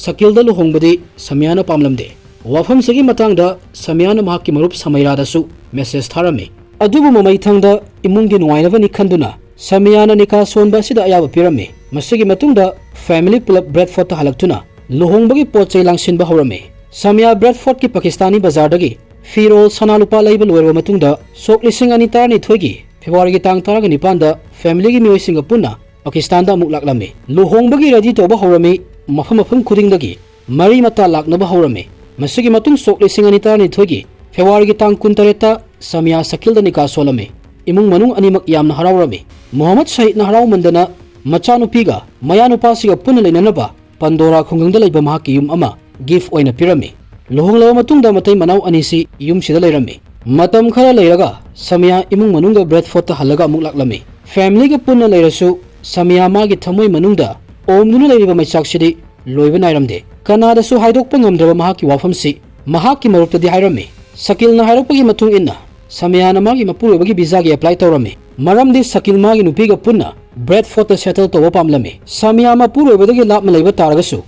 ꯁꯀꯤꯜꯗ ꯂꯨꯍꯣꯡꯕꯗꯤ ꯁꯃꯤꯌꯥꯅ ꯄꯥꯝꯂꯝꯗꯦ꯫ ꯋꯥꯐꯝꯁꯤꯒꯤ ꯃꯇꯥꯡꯗ ꯁꯃꯤꯌꯥꯅ ꯃꯍꯥꯛꯀꯤ ꯃꯔꯨꯞ ꯁꯃꯩꯔꯥꯗꯁꯨ ꯃꯦꯁꯦꯖ ꯊꯥꯔꯝꯃꯤ꯫ ꯑꯗꯨꯕꯨ ꯃꯃꯩꯊꯪꯗ ꯏꯃꯨꯡꯒꯤ ꯅꯨꯡꯉꯥꯏꯅꯕꯅꯤ ꯈꯟꯗꯨꯅ ꯁꯃꯤꯌꯥꯅ ꯅꯤꯀꯥ ꯁꯣꯟꯕ ꯑꯁꯤꯗ ꯑꯌꯥꯕ ꯄꯤꯔꯝꯃꯤ꯫ ꯃꯁꯤꯒꯤ ꯃꯇꯨꯡꯗ ꯐꯦꯃꯤꯂꯤ ꯄꯨꯂꯞ ꯕ꯭ꯔꯦꯗꯐꯣꯔꯗꯇ ꯍꯜꯂꯛꯇꯨꯅ ꯂꯨꯍꯣꯡꯕꯒꯤ ꯄꯣꯠ ꯆꯩ ꯂꯥꯡꯁꯤꯟꯕ ꯍꯧꯔꯝꯃꯤ꯫ ꯁꯃꯤꯌꯥ ꯕ꯭ꯔꯦꯗꯐꯣꯔꯗꯀꯤ ꯄꯥꯀꯤꯁꯇꯥꯅꯤ ꯕꯖꯥꯔꯗꯒꯤ ꯐꯤꯔꯣꯜ, ꯁꯅꯥ ꯂꯨꯄꯥ ꯂꯩꯕ ꯂꯣꯏꯔꯕ ꯃꯇꯨꯡꯗ ꯁꯣꯛ ꯂꯤꯁꯤꯡ ꯑꯅꯤ ꯇꯔꯥꯅꯤꯊꯣꯏꯒꯤ ꯐꯦꯕ꯭ꯔꯨꯋꯥꯔꯤꯒꯤ ꯇꯥꯡ ꯇꯔꯥꯒ ꯅꯤꯄꯥꯟꯗ ꯐꯦꯃꯤꯂꯤꯒꯤ ꯃꯤꯑꯣꯏꯁꯤꯡꯒ ꯄꯨꯟꯅ ꯄꯥꯀꯤꯁꯇꯥꯟꯗ ꯑꯃꯨꯛ ꯂꯥꯛꯂꯝꯃꯤ꯫ ꯂꯨꯍꯣꯡꯕꯒꯤ ꯔꯦꯗꯤ ꯇꯧꯕ ꯍꯧꯔꯝꯃꯤ꯫ ꯃꯐꯝ ꯃꯐꯝ ꯈꯨꯗꯤꯡꯗꯒꯤ ꯃꯔꯤ ꯃꯇꯥ ꯂꯥꯛꯅꯕ ꯍꯧꯔꯝꯃꯤ꯫ ꯃꯁꯤꯒꯤ ꯃꯇꯨꯡ ꯁꯣꯛ ꯂꯤꯁꯤꯡ ꯑꯅꯤ ꯇꯔꯥꯅꯤꯊꯣꯏꯒꯤ ꯐꯦꯕ꯭ꯔꯨꯋꯥꯔꯤꯒꯤ ꯇꯥꯡ ꯀꯨꯟꯇꯔꯦꯠꯇ ꯁꯃꯤꯌꯥ ꯁꯀꯤꯜꯗ ꯅꯤꯀꯥ ꯁꯣꯜꯂꯝꯃꯤ꯫ ꯏꯃꯨꯡ ꯃꯅꯨꯡ ꯑꯅꯤꯃꯛ ꯌꯥꯝꯅ ꯍꯔꯥꯎꯔꯝꯃꯤ꯫ ꯃꯨꯍꯝꯃꯗ ꯁꯍꯤꯗꯅ ꯍꯔꯥꯎꯃꯟꯗꯅ ꯃꯆꯥꯅꯨꯄꯤꯒ ꯃꯌꯥꯅꯨꯄꯥꯁꯤꯒ ꯄꯨꯟꯅ ꯂꯩꯅꯅꯕ ꯄꯟꯗꯣꯔꯥ ꯈꯨꯡꯒꯪꯗ ꯂꯩꯕ ꯃꯍꯥꯛꯀꯤ ꯌꯨꯝ ꯑꯃ ꯒꯤꯐ ꯑꯣꯏꯅ ꯄꯤꯔꯝꯃꯤ꯫ ꯂꯨꯍꯣꯡꯂꯕ ꯃꯇꯨꯡꯗ ꯃꯇꯩ ꯃꯅꯥꯎ ꯑꯅꯤꯁꯤ ꯌꯨꯝꯁꯤꯗ ꯂꯩꯔꯝꯃꯤ꯫ ꯃꯇꯝ ꯈꯔ ꯂꯩꯔꯒ ꯁꯃꯤꯌꯥ ꯏꯃꯨꯡ ꯃꯅꯨꯡꯒ ꯕ꯭ꯔꯦꯗꯐꯣꯔꯠꯇ ꯍꯜꯂꯒ ꯑꯃꯨꯛ ꯂꯥꯛꯂꯝꯃꯤ꯫ ꯐꯦꯃꯤꯂꯤꯒ ꯄꯨꯟꯅ ꯂꯩꯔꯁꯨ ꯁꯃꯤꯌꯥ ꯃꯥꯒꯤ ꯊꯃꯣꯏ ꯃꯅꯨꯡꯗ ꯑꯣꯝꯗꯨꯅ ꯂꯩꯔꯤꯕ ꯃꯩꯆꯥꯛꯁꯤꯗꯤ ꯂꯣꯏꯕ ꯅꯥꯏꯔꯝꯗꯦ꯫ ꯀꯅꯥꯗꯁꯨ ꯍꯥꯏꯗꯣꯛꯄ ꯉꯝꯗ꯭ꯔꯕ ꯃꯍꯥꯛꯀꯤ ꯋꯥꯐꯝꯁꯤ ꯃꯍꯥꯛꯀꯤ ꯃꯔꯨꯞꯇꯗꯤ ꯍꯥꯏꯔꯝꯃꯤ꯫ ꯁꯀꯤꯜꯅ ꯍꯥꯏꯔꯛꯄꯒꯤ ꯃꯇꯨꯡ ꯏꯟꯅ ꯁꯃꯤꯌꯥꯅ ꯃꯥꯒꯤ ꯃꯄꯨꯔꯣꯏꯕꯒꯤ ꯚꯤꯖꯥꯒꯤ ꯑꯦꯄ꯭ꯂꯥꯏ ꯇꯧꯔꯝꯃꯤ꯫ ꯃꯔꯝꯗꯤ ꯁꯀꯤꯜ ꯃꯥꯒꯤ ꯅꯨꯄꯤꯒ ꯄꯨꯟꯅ ꯕ꯭ꯔꯦꯗꯐꯣꯔꯠꯇ ꯁꯦꯇꯜ ꯇꯧꯕ ꯄꯥꯝꯂꯝꯃꯤ꯫ ꯁꯃꯤꯌꯥ ꯃꯄꯨꯔꯣꯏꯕꯗꯒꯤ ꯂꯥꯞꯅ ꯂꯩꯕ ꯇꯥꯔꯒꯁꯨ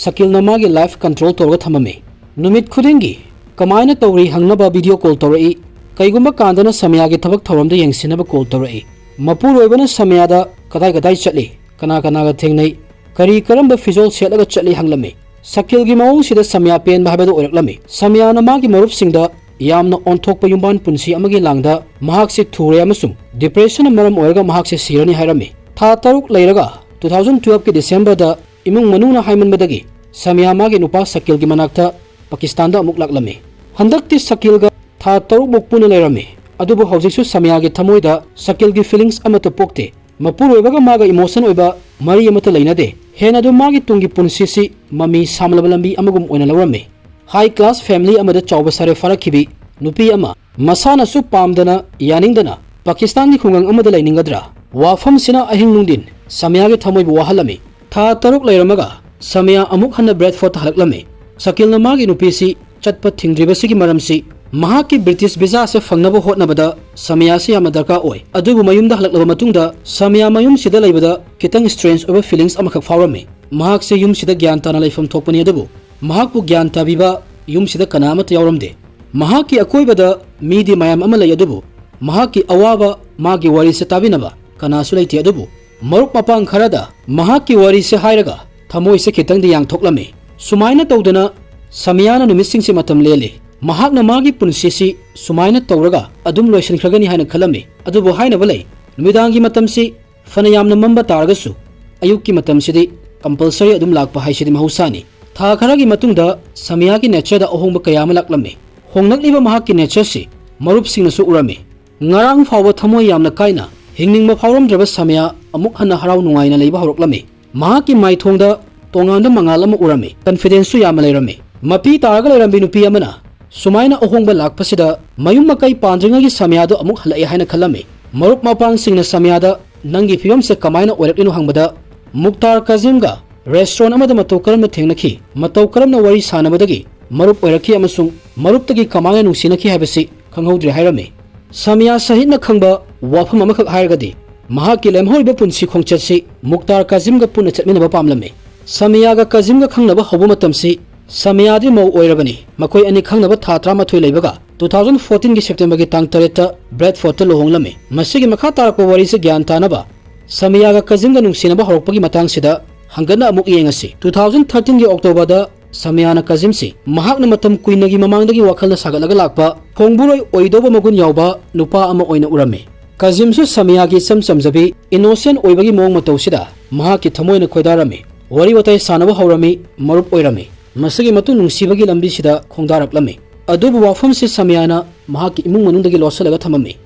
ꯁꯀꯤꯜꯅ ꯃꯥꯒꯤ ꯂꯥꯏꯐ ꯀꯟꯇ꯭ꯔꯣꯜ ꯇꯧꯔꯒ ꯊꯝꯃꯝꯃꯤ꯫ ꯅꯨꯃꯤꯠ ꯈꯨꯗꯤꯡꯒꯤ ꯀꯃꯥꯏꯅ ꯇꯧꯔꯤ ꯍꯪꯅꯕ ꯚꯤꯗꯤꯑꯣ ꯀꯣꯜ ꯇꯧꯔꯛꯏ꯫ ꯀꯩꯒꯨꯝꯕ ꯀꯥꯟꯗꯅ ꯁꯃꯤꯌꯥꯒꯤ ꯊꯕꯛ ꯊꯧꯔꯝꯗ ꯌꯦꯡꯁꯤꯟꯅꯕ ꯀꯣꯜ ꯇꯧꯔꯛꯏ꯫ ꯃꯄꯨꯔꯣꯏꯕꯅ ꯁꯃꯤꯌꯥꯗ ꯀꯗꯥꯏ ꯀꯗꯥꯏ ꯆꯠꯂꯤ, ꯀꯅꯥ ꯀꯅꯥꯒ ꯊꯦꯡꯅꯩ, ꯀꯔꯤ ꯀꯔꯝꯕ ꯐꯤꯖꯣꯜ ꯁꯦꯠꯂꯒ ꯆꯠꯂꯤ ꯍꯪꯂꯝꯃꯤ꯫ ꯁꯀꯤꯜꯒꯤ ꯃꯑꯣꯡꯁꯤꯗ ꯁꯃꯤꯌꯥ ꯄꯦꯟꯕ ꯍꯥꯏꯕꯗꯨ ꯑꯣꯏꯔꯛꯂꯝꯃꯤ꯫ ꯁꯃꯤꯌꯥꯅ ꯃꯥꯒꯤ ꯃꯔꯨꯞꯁꯤꯡꯗ ꯌꯥꯝꯅ ꯑꯣꯟꯊꯣꯛꯄ ꯌꯨꯝꯕꯥꯟ ꯄꯨꯟꯁꯤ ꯑꯃꯒꯤ ꯂꯥꯡꯗ ꯃꯍꯥꯛꯁꯦ ꯊꯨꯔꯦ ꯑꯃꯁꯨꯡ ꯗꯤꯄ꯭ꯔꯦꯁꯟꯅ ꯃꯔꯝ ꯑꯣꯏꯔꯒ ꯃꯍꯥꯛꯁꯦ ꯁꯤꯔꯅꯤ ꯍꯥꯏꯔꯝꯃꯤ꯫ ꯊꯥ ꯇꯔꯨꯛ ꯂꯩꯔꯒ two thousand twelveꯀꯤ ꯗꯤꯁꯦꯝꯕꯔꯗ ꯏꯃꯨꯡ ꯃꯅꯨꯡꯅ ꯍꯥꯏꯃꯟꯕꯗꯒꯤ ꯁꯃꯤꯌꯥ ꯃꯥꯒꯤ ꯅꯨꯄꯥ ꯁꯀꯤꯜꯒꯤ ꯃꯅꯥꯛꯇ ꯄꯥꯀꯤꯁꯇꯥꯟꯗ ꯑꯃꯨꯛ ꯂꯥꯛꯂꯝꯃꯤ꯫ ꯍꯟꯗꯛꯇꯤ ꯁꯀꯤꯜꯒ ꯊꯥ ꯇꯔꯨꯛꯃꯨꯛ ꯄꯨꯟꯅ ꯂꯩꯔꯝꯃꯤ꯫ ꯑꯗꯨꯕꯨ ꯍꯧꯖꯤꯛꯁꯨ ꯁꯃꯤꯌꯥꯒꯤ ꯊꯃꯣꯏꯗ ꯁꯀꯤꯜꯒꯤ ꯐꯤꯂꯤꯡꯁ ꯑꯃꯠꯇ ꯄꯣꯛꯇꯦ꯫ ꯃꯄꯨꯔꯣꯏꯕꯒ ꯃꯥꯒ ꯏꯃꯣꯁꯟ ꯑꯣꯏꯕ ꯃꯔꯤ ꯑꯃꯠꯇ ꯂꯩꯅꯗꯦ꯫ ꯍꯦꯟꯅ ꯑꯗꯨꯝ ꯃꯥꯒꯤ ꯇꯨꯡꯒꯤ ꯄꯨꯟꯁꯤꯁꯤ ꯃꯃꯤ ꯁꯥꯝꯂꯕ ꯂꯝꯕꯤ ꯑꯃꯒꯨꯝ ꯑꯣꯏꯅ ꯂꯧꯔꯝꯃꯤ꯫ ꯍꯥꯏ ꯀ꯭ꯂꯥꯁ ꯐꯦꯃꯤꯂꯤ ꯑꯃꯗ ꯆꯥꯎꯕ ꯁꯥꯔꯦ ꯐꯥꯔꯛꯈꯤꯕꯤ ꯅꯨꯄꯤ ꯑꯃ ꯃꯁꯥꯅꯁꯨ ꯄꯥꯝꯗꯅ ꯌꯥꯅꯤꯡꯗꯅ ꯄꯥꯀꯤꯁꯇꯥꯟꯒꯤ ꯈꯨꯡꯒꯪ ꯑꯃꯗ ꯂꯩꯅꯤꯡꯒꯗ꯭ꯔꯥ? ꯋꯥꯐꯝꯁꯤꯅ ꯑꯍꯤꯡ ꯅꯨꯡꯊꯤꯟ ꯁꯃꯤꯌꯥꯒꯤ ꯊꯃꯣꯏꯕꯨ ꯋꯥꯍꯜꯂꯝꯃꯤ꯫ ꯊꯥ ꯇꯔꯨꯛ ꯂꯩꯔꯝꯃꯒ ꯁꯃꯤꯌꯥ ꯑꯃꯨꯛ ꯍꯟꯅ ꯕ꯭ꯔꯦꯗꯐꯣꯔꯠꯇ ꯍꯜꯂꯛꯂꯝꯃꯤ꯫ ꯁꯀꯤꯜꯅ ꯃꯥꯒꯤ ꯅꯨꯄꯤꯁꯤ ꯆꯠꯄ ꯊꯤꯡꯗ꯭ꯔꯤꯕꯁꯤꯒꯤ ꯃꯔꯝꯁꯤ ꯃꯍꯥꯛꯀꯤ ꯕ꯭ꯔꯤꯇꯤꯁ ꯚꯤꯖꯥꯁꯦ ꯐꯪꯅꯕ ꯍꯣꯠꯅꯕꯗ ꯁꯃꯤꯌꯥꯁꯤ ꯌꯥꯝꯅ ꯗꯔꯀꯥꯔ ꯑꯣꯏ꯫ ꯑꯗꯨꯕꯨ ꯃꯌꯨꯝꯗ ꯍꯜꯂꯛꯂꯕ ꯃꯇꯨꯡꯗ ꯁꯃꯤꯌꯥ ꯃꯌꯨꯝꯁꯤꯗ ꯂꯩꯕꯗ ꯈꯤꯇꯪ ꯁ꯭ꯇ꯭ꯔꯦꯟꯖ ꯑꯣꯏꯕ ꯐꯤꯂꯤꯡꯁ ꯑꯃꯈꯛ ꯐꯥꯎꯔꯝꯃꯤ꯫ ꯃꯍꯥꯛꯁꯦ ꯌꯨꯝꯁꯤꯗ ꯒ꯭ꯌꯥꯟ ꯇꯥꯅ ꯂꯩꯐꯝ ꯊꯣꯛꯄꯅꯤ, ꯑꯗꯨꯕꯨ ꯃꯍꯥꯛꯄꯨ ꯒ꯭ꯌꯥꯟ ꯇꯥꯕꯤꯕ ꯌꯨꯝꯁꯤꯗ ꯀꯅꯥ ꯑꯃꯠꯇ ꯌꯥꯎꯔꯝꯗꯦ꯫ ꯃꯍꯥꯛꯀꯤ ꯑꯀꯣꯏꯕꯗ ꯃꯤꯗꯤ ꯃꯌꯥꯝ ꯑꯃ ꯂꯩ, ꯑꯗꯨꯕꯨ ꯃꯍꯥꯛꯀꯤ ꯑꯋꯥꯕ, ꯃꯥꯒꯤ ꯋꯥꯔꯤꯁꯦ ꯇꯥꯕꯤꯅꯕ ꯀꯅꯥꯁꯨ ꯂꯩꯇꯦ꯫ ꯑꯗꯨꯕꯨ ꯃꯔꯨꯞ ꯃꯄꯥꯡ ꯈꯔꯗ ꯃꯍꯥꯛꯀꯤ ꯋꯥꯔꯤꯁꯦ ꯍꯥꯏꯔꯒ ꯊꯃꯣꯏꯁꯦ ꯈꯤꯇꯪꯗꯤ ꯌꯥꯡꯊꯣꯛꯂꯝꯃꯤ꯫ ꯁꯨꯃꯥꯏꯅ ꯇꯧꯗꯅ ꯁꯃꯤꯌꯥꯅ ꯅꯨꯃꯤꯠꯁꯤꯡꯁꯦ ꯃꯇꯝ ꯂꯦꯜꯂꯤ꯫ ꯃꯍꯥꯛꯅ ꯃꯥꯒꯤ ꯄꯨꯟꯁꯤꯁꯤ ꯁꯨꯃꯥꯏꯅ ꯇꯧꯔꯒ ꯑꯗꯨꯝ ꯂꯣꯏꯁꯤꯟꯈ꯭ꯔꯒꯅꯤ ꯍꯥꯏꯅ ꯈꯜꯂꯝꯃꯤ꯫ ꯑꯗꯨꯕꯨ ꯍꯥꯏꯅꯕ ꯂꯩ, ꯅꯨꯃꯤꯗꯥꯡꯒꯤ ꯃꯇꯝꯁꯤ ꯐꯅ ꯌꯥꯝꯅ ꯃꯝꯕ ꯇꯥꯔꯒꯁꯨ ꯑꯌꯨꯛꯀꯤ ꯃꯇꯝꯁꯤꯗꯤ ꯀꯝꯄꯜꯁꯔꯤ ꯑꯗꯨꯝ ꯂꯥꯛꯄ ꯍꯥꯏꯁꯤꯗꯤ ꯃꯍꯧꯁꯥꯅꯤ꯫ ꯊꯥ ꯈꯔꯒꯤ ꯃꯇꯨꯡꯗ ꯁꯃꯤꯌꯥꯒꯤ ꯅꯦꯆꯔꯗ ꯑꯍꯣꯡꯕ ꯀꯌꯥ ꯑꯃ ꯂꯥꯛꯂꯝꯃꯤ꯫ ꯍꯣꯡꯂꯛꯂꯤꯕ ꯃꯍꯥꯛꯀꯤ ꯅꯦꯆꯔꯁꯤ ꯃꯔꯨꯞꯁꯤꯡꯅꯁꯨ ꯎꯔꯝꯃꯤ꯫ ꯉꯔꯥꯡ ꯐꯥꯎꯕ ꯊꯃꯣꯏ ꯌꯥꯝꯅ ꯀꯥꯏꯅ ꯍꯤꯡꯅꯤꯡꯕ ꯐꯥꯎꯔꯝꯗ꯭ꯔꯕ ꯁꯃꯤꯌꯥ ꯑꯃꯨꯛ ꯍꯟꯅ ꯍꯔꯥꯎ ꯅꯨꯡꯉꯥꯏꯅ ꯂꯩꯕ ꯍꯧꯔꯛꯂꯝꯃꯤ꯫ ꯃꯍꯥꯛꯀꯤ ꯃꯥꯏꯊꯣꯡꯗ ꯇꯣꯉꯥꯟꯕ ꯃꯉꯥꯜ ꯑꯃ ꯎꯔꯝꯃꯤ꯫ ꯀꯟꯐꯤꯗꯦꯟꯁꯁꯨ ꯌꯥꯝꯅ ꯂꯩꯔꯝꯃꯤ꯫ ꯃꯄꯤ ꯇꯥꯔꯒ ꯂꯩꯔꯝꯕꯤ ꯅꯨꯄꯤ ꯑꯃꯅ ꯁꯨꯃꯥꯏꯅ ꯑꯍꯣꯡꯕ ꯂꯥꯛꯄꯁꯤꯗ ꯃꯌꯨꯝ ꯃꯀꯩ ꯄꯥꯟꯗ꯭ꯔꯤꯉꯩꯒꯤ ꯁꯃꯤꯌꯥꯗꯣ ꯑꯃꯨꯛ ꯍꯜꯂꯛꯑꯦ ꯍꯥꯏꯅ ꯈꯜꯂꯝꯃꯤ꯫ ꯃꯔꯨꯞ ꯃꯄꯥꯡꯁꯤꯡꯅ ꯁꯃꯤꯌꯥꯗ "ꯅꯪꯒꯤ ꯐꯤꯕꯝꯁꯦ ꯀꯃꯥꯏꯅ ꯑꯣꯏꯔꯛꯂꯤꯅꯣ?" ꯍꯪꯕꯗ, "ꯃꯨꯛꯇꯥꯔ ꯀꯥꯖꯤꯝꯒ ꯔꯦꯁꯇꯨꯔꯦꯟ ꯑꯃꯗ ꯃꯇꯧ ꯀꯔꯝꯅ ꯊꯦꯡꯅꯈꯤ, ꯃꯇꯧ ꯀꯔꯝꯅ ꯋꯥꯔꯤ ꯁꯥꯟꯅꯕꯗꯒꯤ ꯃꯔꯨꯞ ꯑꯣꯏꯔꯛꯈꯤ ꯑꯃꯁꯨꯡ ꯃꯔꯨꯞꯇꯒꯤ ꯀꯃꯥꯏꯅ ꯅꯨꯡꯁꯤꯅꯈꯤ ꯍꯥꯏꯕꯁꯤ ꯈꯪꯍꯧꯗ꯭ꯔꯦ" ꯍꯥꯏꯔꯝꯃꯤ꯫ ꯁꯃꯤꯌꯥ ꯁꯍꯤꯠꯅ ꯈꯪꯕ ꯋꯥꯐꯝ ꯑꯃꯈꯛ ꯍꯥꯏꯔꯒꯗꯤ, ꯃꯍꯥꯛꯀꯤ ꯂꯦꯝꯍꯧꯔꯤꯕ ꯄꯨꯟꯁꯤ ꯈꯣꯡꯆꯠꯁꯤ ꯃꯨꯛꯇꯥꯔ ꯀꯥꯖꯤꯝꯒ ꯄꯨꯟꯅ ꯆꯠꯃꯤꯟꯅꯕ ꯄꯥꯝꯂꯝꯃꯤ꯫ ꯁꯃꯤꯌꯥꯒ ꯀꯥꯖꯤꯝꯒ ꯈꯪꯅꯕ ꯍꯧꯕ ꯃꯇꯝꯁꯤ ꯁꯃꯤꯌꯥꯗꯤ ꯃꯧ ꯑꯣꯏꯔꯕꯅꯤ꯫ ꯃꯈꯣꯏ ꯑꯅꯤ ꯈꯪꯅꯕ ꯊꯥ ꯇꯔꯥꯃꯥꯊꯣꯏ ꯂꯩꯕꯒ two thousand fourteen ꯒꯤ September ꯒꯤ ꯇꯥꯡ ꯇꯔꯦꯠꯇ ꯕ꯭ꯔꯦꯗꯐꯣꯔꯗꯇ ꯂꯨꯍꯣꯡꯂꯝꯃꯤ꯫ ꯃꯁꯤꯒꯤ ꯃꯈꯥ ꯇꯥꯔꯛꯄ ꯋꯥꯔꯤꯁꯤ ꯒ꯭ꯌꯥꯟ ꯇꯥꯅꯕ ꯁꯃꯤꯌꯥꯒ ꯀꯥꯖꯤꯝꯒ ꯅꯨꯡꯁꯤꯅꯕ ꯍꯧꯔꯛꯄꯒꯤ ꯃꯇꯥꯡꯁꯤꯗ ꯍꯪꯒꯠꯅ ꯑꯃꯨꯛ ꯌꯦꯡꯉꯁꯤ꯫ Two thousand thirteen ꯒꯤ October ꯗ ꯁꯃꯤꯌꯥꯅ ꯀꯥꯖꯤꯝꯁꯤ ꯃꯍꯥꯛꯅ ꯃꯇꯝ ꯀꯨꯏꯅꯒꯤ ꯃꯃꯥꯡꯗꯒꯤ ꯋꯥꯈꯜꯅ ꯁꯥꯒꯠꯂꯒ ꯂꯥꯛꯄ ꯈꯣꯡꯕꯨꯔꯣꯏ ꯑꯣꯏꯗꯧꯕ ꯃꯒꯨꯟ ꯌꯥꯎꯕ ꯅꯨꯄꯥ ꯑꯃ ꯑꯣꯏꯅ ꯎꯔꯝꯃꯤ꯫ ꯀꯥꯖꯤꯝꯁꯨ ꯁꯃꯤꯌꯥꯒꯤ ꯏꯆꯝ ꯆꯝꯖꯕꯤ, ꯏꯅꯣꯁꯦꯟ ꯑꯣꯏꯕꯒꯤ ꯃꯑꯣꯡ ꯃꯇꯧꯁꯤꯗ ꯃꯍꯥꯛꯀꯤ ꯊꯃꯣꯏꯅ ꯈꯣꯏꯗꯥꯔꯝꯃꯤ꯫ ꯋꯥꯔꯤ ꯋꯥꯇꯥꯏ ꯁꯥꯟꯅꯕ ꯍꯧꯔꯝꯃꯤ, ꯃꯔꯨꯞ ꯑꯣꯏꯔꯝꯃꯤ꯫ ꯃꯁꯤꯒꯤ ꯃꯇꯨꯡ ꯅꯨꯡꯁꯤꯕꯒꯤ ꯂꯝꯕꯤꯁꯤꯗ ꯈꯣꯡꯗꯥꯔꯛꯂꯝꯃꯤ꯫ ꯑꯗꯨꯕꯨ ꯋꯥꯐꯝꯁꯤ ꯁꯃꯤꯌꯥꯅ ꯃꯍꯥꯛꯀꯤ ꯏꯃꯨꯡ ꯃꯅꯨꯡꯗꯒꯤ ꯂꯣꯠꯁꯤꯜꯂꯒ ꯊꯝꯃꯝꯃꯤ꯫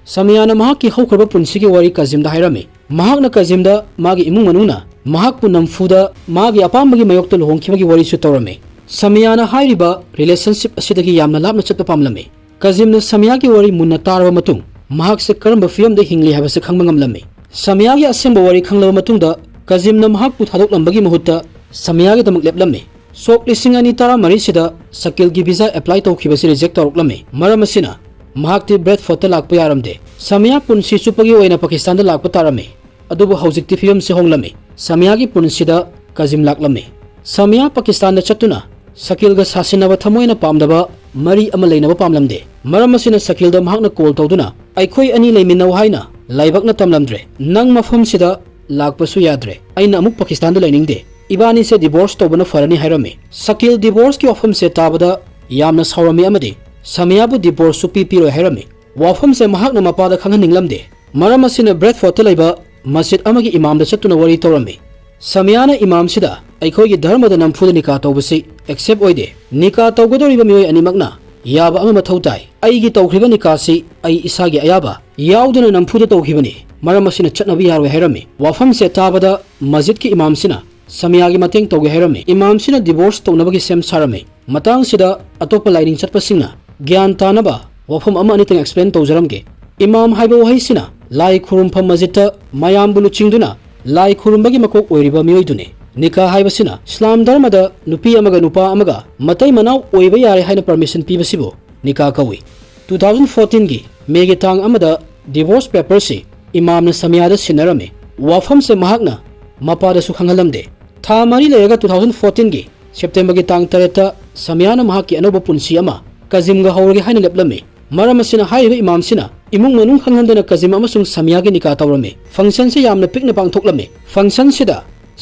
ꯁꯃꯤꯌꯥꯅ ꯃꯍꯥꯛꯀꯤ ꯍꯧꯈ꯭ꯔꯕ ꯄꯨꯟꯁꯤꯒꯤ ꯋꯥꯔꯤ ꯀꯥꯖꯤꯝꯗ ꯍꯥꯏꯔꯝꯃꯤ꯫ ꯃꯍꯥꯛꯅ ꯀꯥꯖꯤꯝꯗ ꯃꯥꯒꯤ ꯏꯃꯨꯡ ꯃꯅꯨꯡꯅ ꯃꯍꯥꯛꯄꯨ ꯅꯝꯐꯨꯗ ꯃꯥꯒꯤ ꯑꯄꯥꯝꯕꯒꯤ ꯃꯥꯌꯣꯛꯇ ꯂꯨꯍꯣꯡꯈꯤꯕꯒꯤ ꯋꯥꯔꯤꯁꯨ ꯇꯧꯔꯝꯃꯤ꯫ ꯁꯃꯤꯌꯥꯅ ꯍꯥꯏꯔꯤꯕ ꯔꯤꯂꯦꯁꯟꯁꯤꯞ ꯑꯁꯤꯗꯒꯤ ꯌꯥꯝꯅ ꯂꯥꯞꯅ ꯆꯠꯄ ꯄꯥꯝꯂꯝꯃꯤ꯫ ꯀꯥꯖꯤꯝꯅ ꯁꯃꯤꯌꯥꯒꯤ ꯋꯥꯔꯤ ꯃꯨꯟꯅ ꯇꯥꯔꯕ ꯃꯇꯨꯡ, ꯃꯍꯥꯛꯁꯦ ꯀꯔꯝꯕ ꯐꯤꯕꯝꯗ ꯍꯤꯡꯂꯤ ꯍꯥꯏꯕꯁꯤ ꯈꯪꯕ ꯉꯝꯂꯝꯃꯤ꯫ ꯁꯃꯤꯌꯥꯒꯤ ꯑꯁꯦꯡꯕ ꯋꯥꯔꯤ ꯈꯪꯂꯕ ꯃꯇꯨꯡꯗ, ꯀꯥꯖꯤꯝꯅ ꯃꯍꯥꯛꯄꯨ ꯊꯥꯗꯣꯛꯂꯝꯕꯒꯤꯗ ꯃꯍꯨꯠꯇ ꯁꯃꯤꯌꯥꯒꯤꯗꯃꯛ ꯂꯦꯞꯂꯝꯃꯤ꯫ ꯁꯣꯛ ꯂꯤꯁꯤꯡ ꯑꯅꯤ ꯇꯔꯥꯃꯔꯤꯁꯤꯗ ꯁꯀꯤꯜꯒꯤ ꯚꯤꯖꯥ ꯑꯦꯄ꯭ꯂꯥꯏ ꯇꯧꯈꯤꯕꯁꯤ ꯔꯤꯖꯦꯛ ꯇꯧꯔꯛꯂꯝꯃꯤ꯫ ꯃꯔꯝ ꯑꯁꯤꯅ ꯃꯍꯥꯛꯇꯤ ꯕ꯭ꯔꯦꯗꯐꯣꯔꯗꯇ ꯂꯥꯛꯄ ꯌꯥꯔꯝꯗꯦ꯫ ꯁꯃꯤꯌꯥ ꯄꯨꯟꯁꯤ ꯆꯨꯞꯄꯒꯤ ꯑꯣꯏꯅ ꯄꯥꯀꯤꯁꯇꯥꯟꯗ ꯂꯥꯛꯄ ꯇꯥꯔꯝꯃꯤ꯫ ꯑꯗꯨꯕꯨ ꯍꯧꯖꯤꯛꯇꯤ ꯐꯤꯕꯝꯁꯤ ꯍꯣꯡꯂꯝꯃꯤ꯫ ꯁꯃꯤꯌꯥꯒꯤ ꯄꯨꯟꯁꯤꯗ ꯀꯥꯖꯤꯝ ꯂꯥꯛꯂꯝꯃꯤ꯫ ꯁꯃꯤꯌꯥ ꯄꯥꯀꯤꯁꯇꯥꯟꯗ ꯆꯠꯇꯨꯅ ꯁꯀꯤꯜꯒ ꯁꯥꯁꯤꯟꯅꯕ ꯊꯃꯣꯏꯅ ꯄꯥꯝꯗꯕ ꯃꯔꯤ ꯑꯃ ꯂꯩꯅꯕ ꯄꯥꯝꯂꯝꯗꯦ꯫ ꯃꯔꯝ ꯑꯁꯤꯅ ꯁꯀꯤꯜꯗ ꯃꯍꯥꯛꯅ ꯀꯣꯜ ꯇꯧꯗꯨꯅ "ꯑꯩꯈꯣꯏ ꯑꯅꯤ ꯂꯩꯃꯤꯟꯅꯧ" ꯍꯥꯏꯅ ꯂꯥꯏꯕꯛꯅ ꯇꯝꯂꯝꯗ꯭ꯔꯦ꯫ "ꯅꯪ ꯃꯐꯝꯁꯤꯗ ꯂꯥꯛꯄꯁꯨ ꯌꯥꯗ꯭ꯔꯦ꯫ ꯑꯩꯅ ꯑꯃꯨꯛ ꯄꯥꯀꯤꯁꯇꯥꯟꯗ ꯂꯩꯅꯤꯡꯗꯦ꯫ ꯏꯕꯥꯅꯤꯁꯦ ꯗꯤꯚꯣꯔꯁ ꯇꯧꯕꯅ ꯐꯔꯅꯤ" ꯍꯥꯏꯔꯝꯃꯤ꯫ ꯁꯀꯤꯜ ꯗꯤꯚꯣꯔꯁꯀꯤ ꯋꯥꯐꯝꯁꯦ ꯇꯥꯕꯗ ꯌꯥꯝꯅ ꯁꯥꯎꯔꯝꯃꯤ ꯑꯃꯗꯤ ꯁꯃꯤꯌꯥꯕꯨ divorce ꯁꯨ ꯄꯤ ꯄꯤꯔꯣꯏ ꯍꯥꯏꯔꯝꯃꯤ꯫ ꯋꯥꯐꯝꯁꯦ ꯃꯍꯥꯛꯅ ꯃꯄꯥꯗ ꯈꯪꯍꯟꯅꯤꯡꯂꯝꯗꯦ꯫ ꯃꯔꯝ ꯑꯁꯤꯅ Bradford ꯇ ꯂꯩꯕ ꯃꯁꯖꯤꯗ ꯑꯃꯒꯤ ꯏꯃꯥꯝꯗ ꯆꯠꯇꯨꯅ ꯋꯥꯔꯤ ꯇꯧꯔꯝꯃꯤ꯫ ꯁꯃꯤꯌꯥꯅ ꯏꯃꯥꯝꯁꯤꯗ, "ꯑꯩꯈꯣꯏꯒꯤ ꯙꯔꯃꯗ ꯅꯝꯐꯨꯗ ꯅꯤꯀꯥ ꯇꯧꯕꯁꯤ accept ꯑꯣꯏꯗꯦ꯫ ꯅꯤꯀꯥ ꯇꯧꯒꯗꯧꯔꯤꯕ ꯃꯤꯑꯣꯏ ꯑꯅꯤꯃꯛꯅ ꯌꯥꯕ ꯑꯃ ꯃꯊꯧ ꯇꯥꯏ꯫ ꯑꯩꯒꯤ ꯇꯧꯈ꯭ꯔꯤꯕ ꯅꯤꯀꯥꯁꯤ ꯑꯩ ꯏꯁꯥꯒꯤ ꯑꯌꯥꯕ ꯌꯥꯎꯗꯅ ꯅꯝꯐꯨꯗ ꯇꯧꯈꯤꯕꯅꯤ꯫ ꯃꯔꯝ ꯑꯁꯤꯅ ꯆꯠꯅꯕ ꯌꯥꯔꯣꯏ" ꯍꯥꯏꯔꯝꯃꯤ꯫ ꯋꯥꯐꯝꯁꯦ ꯇꯥꯕꯗ ꯃꯁꯖꯤꯗꯀꯤ ꯏꯃꯥꯝꯁꯤꯅ ꯁꯃꯤꯌꯥꯒꯤ ꯃꯇꯦꯡ ꯇꯧꯒꯦ ꯍꯥꯏꯔꯝꯃꯤ꯫ ꯏꯃꯥꯝꯁꯤꯅ divorce ꯇꯧꯅꯕꯒꯤ ꯁꯦꯝ ꯁꯥꯔꯝꯃꯤ꯫ ꯃꯇꯥꯡꯁꯤꯗ ꯑꯇꯣꯞꯄ ꯂꯥꯏꯅꯤꯡ ꯆꯠꯄꯁꯤꯡꯅ ꯒ꯭ꯌꯥꯟ ꯇꯥꯅꯕ ꯋꯥꯐꯝ ꯑꯃ ꯑꯅꯤꯇꯪ explain ꯇꯧꯖꯔꯝꯒꯦ꯫ ꯏꯃꯥꯝ ꯍꯥꯏꯕ ꯋꯥꯍꯩꯁꯤꯅ ꯂꯥꯏ ꯈꯨꯔꯨꯝꯐꯝ ꯃꯁꯖꯤꯗꯇ ꯃꯌꯥꯝꯕꯨ ꯂꯨꯆꯤꯡꯗꯨꯅ ꯂꯥꯏ ꯈꯨꯔꯨꯝꯕꯒꯤ ꯃꯀꯣꯛ ꯑꯣꯏꯔꯤꯕ ꯃꯤꯑꯣꯏꯗꯨꯅꯤ꯫ ꯅꯤꯀꯥ ꯍꯥꯏꯕꯁꯤꯅ ꯏꯁꯂꯥꯝ ꯙꯔꯃꯗ ꯅꯨꯄꯤ ꯑꯃꯒ ꯅꯨꯄꯥ ꯑꯃꯒ ꯃꯇꯩ ꯃꯅꯥꯎ ꯑꯣꯏꯕ ꯌꯥꯔꯦ ꯍꯥꯏꯅ permission ꯄꯤꯕꯁꯤꯕꯨ ꯅꯤꯀꯥ ꯀꯧꯏ꯫ Two thousand fourteen ꯒꯤ May ꯒꯤ ꯇꯥꯡ ꯑꯃꯗ divorce paper ꯁꯤ ꯏꯃꯥꯝꯅ ꯁꯃꯤꯌꯥꯗ ꯁꯤꯟꯅꯔꯝꯃꯤ꯫ ꯋꯥꯐꯝꯁꯦ ꯃꯍꯥꯛꯅ ꯃꯄꯥꯗꯁꯨ ꯈꯪꯍꯜꯂꯝꯗꯦ꯫ ꯊꯥ ꯃꯔꯤ ꯂꯩꯔꯒ two thousand fourteen ꯒꯤ September ꯒꯤ ꯇꯥꯡ ꯇꯔꯦꯠꯇ ꯁꯃꯤꯌꯥꯅ ꯃꯍꯥꯛꯀꯤ ꯑꯅꯧꯕ ꯄꯨꯟꯁꯤ ꯑꯃ ꯀꯖꯤꯝꯒ ꯍꯧꯔꯒꯦ ꯍꯥꯏꯅ ꯂꯦꯞꯂꯝꯃꯤ꯫ ꯃꯔꯝ ꯑꯁꯤꯅ ꯍꯥꯏꯔꯤꯕ ꯏꯃꯥꯝꯁꯤꯅ ꯏꯃꯨꯡ ꯃꯅꯨꯡ ꯈꯪꯍꯟꯗꯅ ꯀꯖꯤꯝ ꯑꯃꯁꯨꯡ ꯁꯃꯤꯌꯥꯒꯤ ꯅꯤꯀꯥ ꯇꯧꯔꯝꯃꯤ꯫ Function ꯁꯤ ꯌꯥꯝꯅ ꯄꯤꯛꯅ ꯄꯥꯡꯊꯣꯛꯂꯝꯃꯤ꯫ Function ꯁꯤꯗ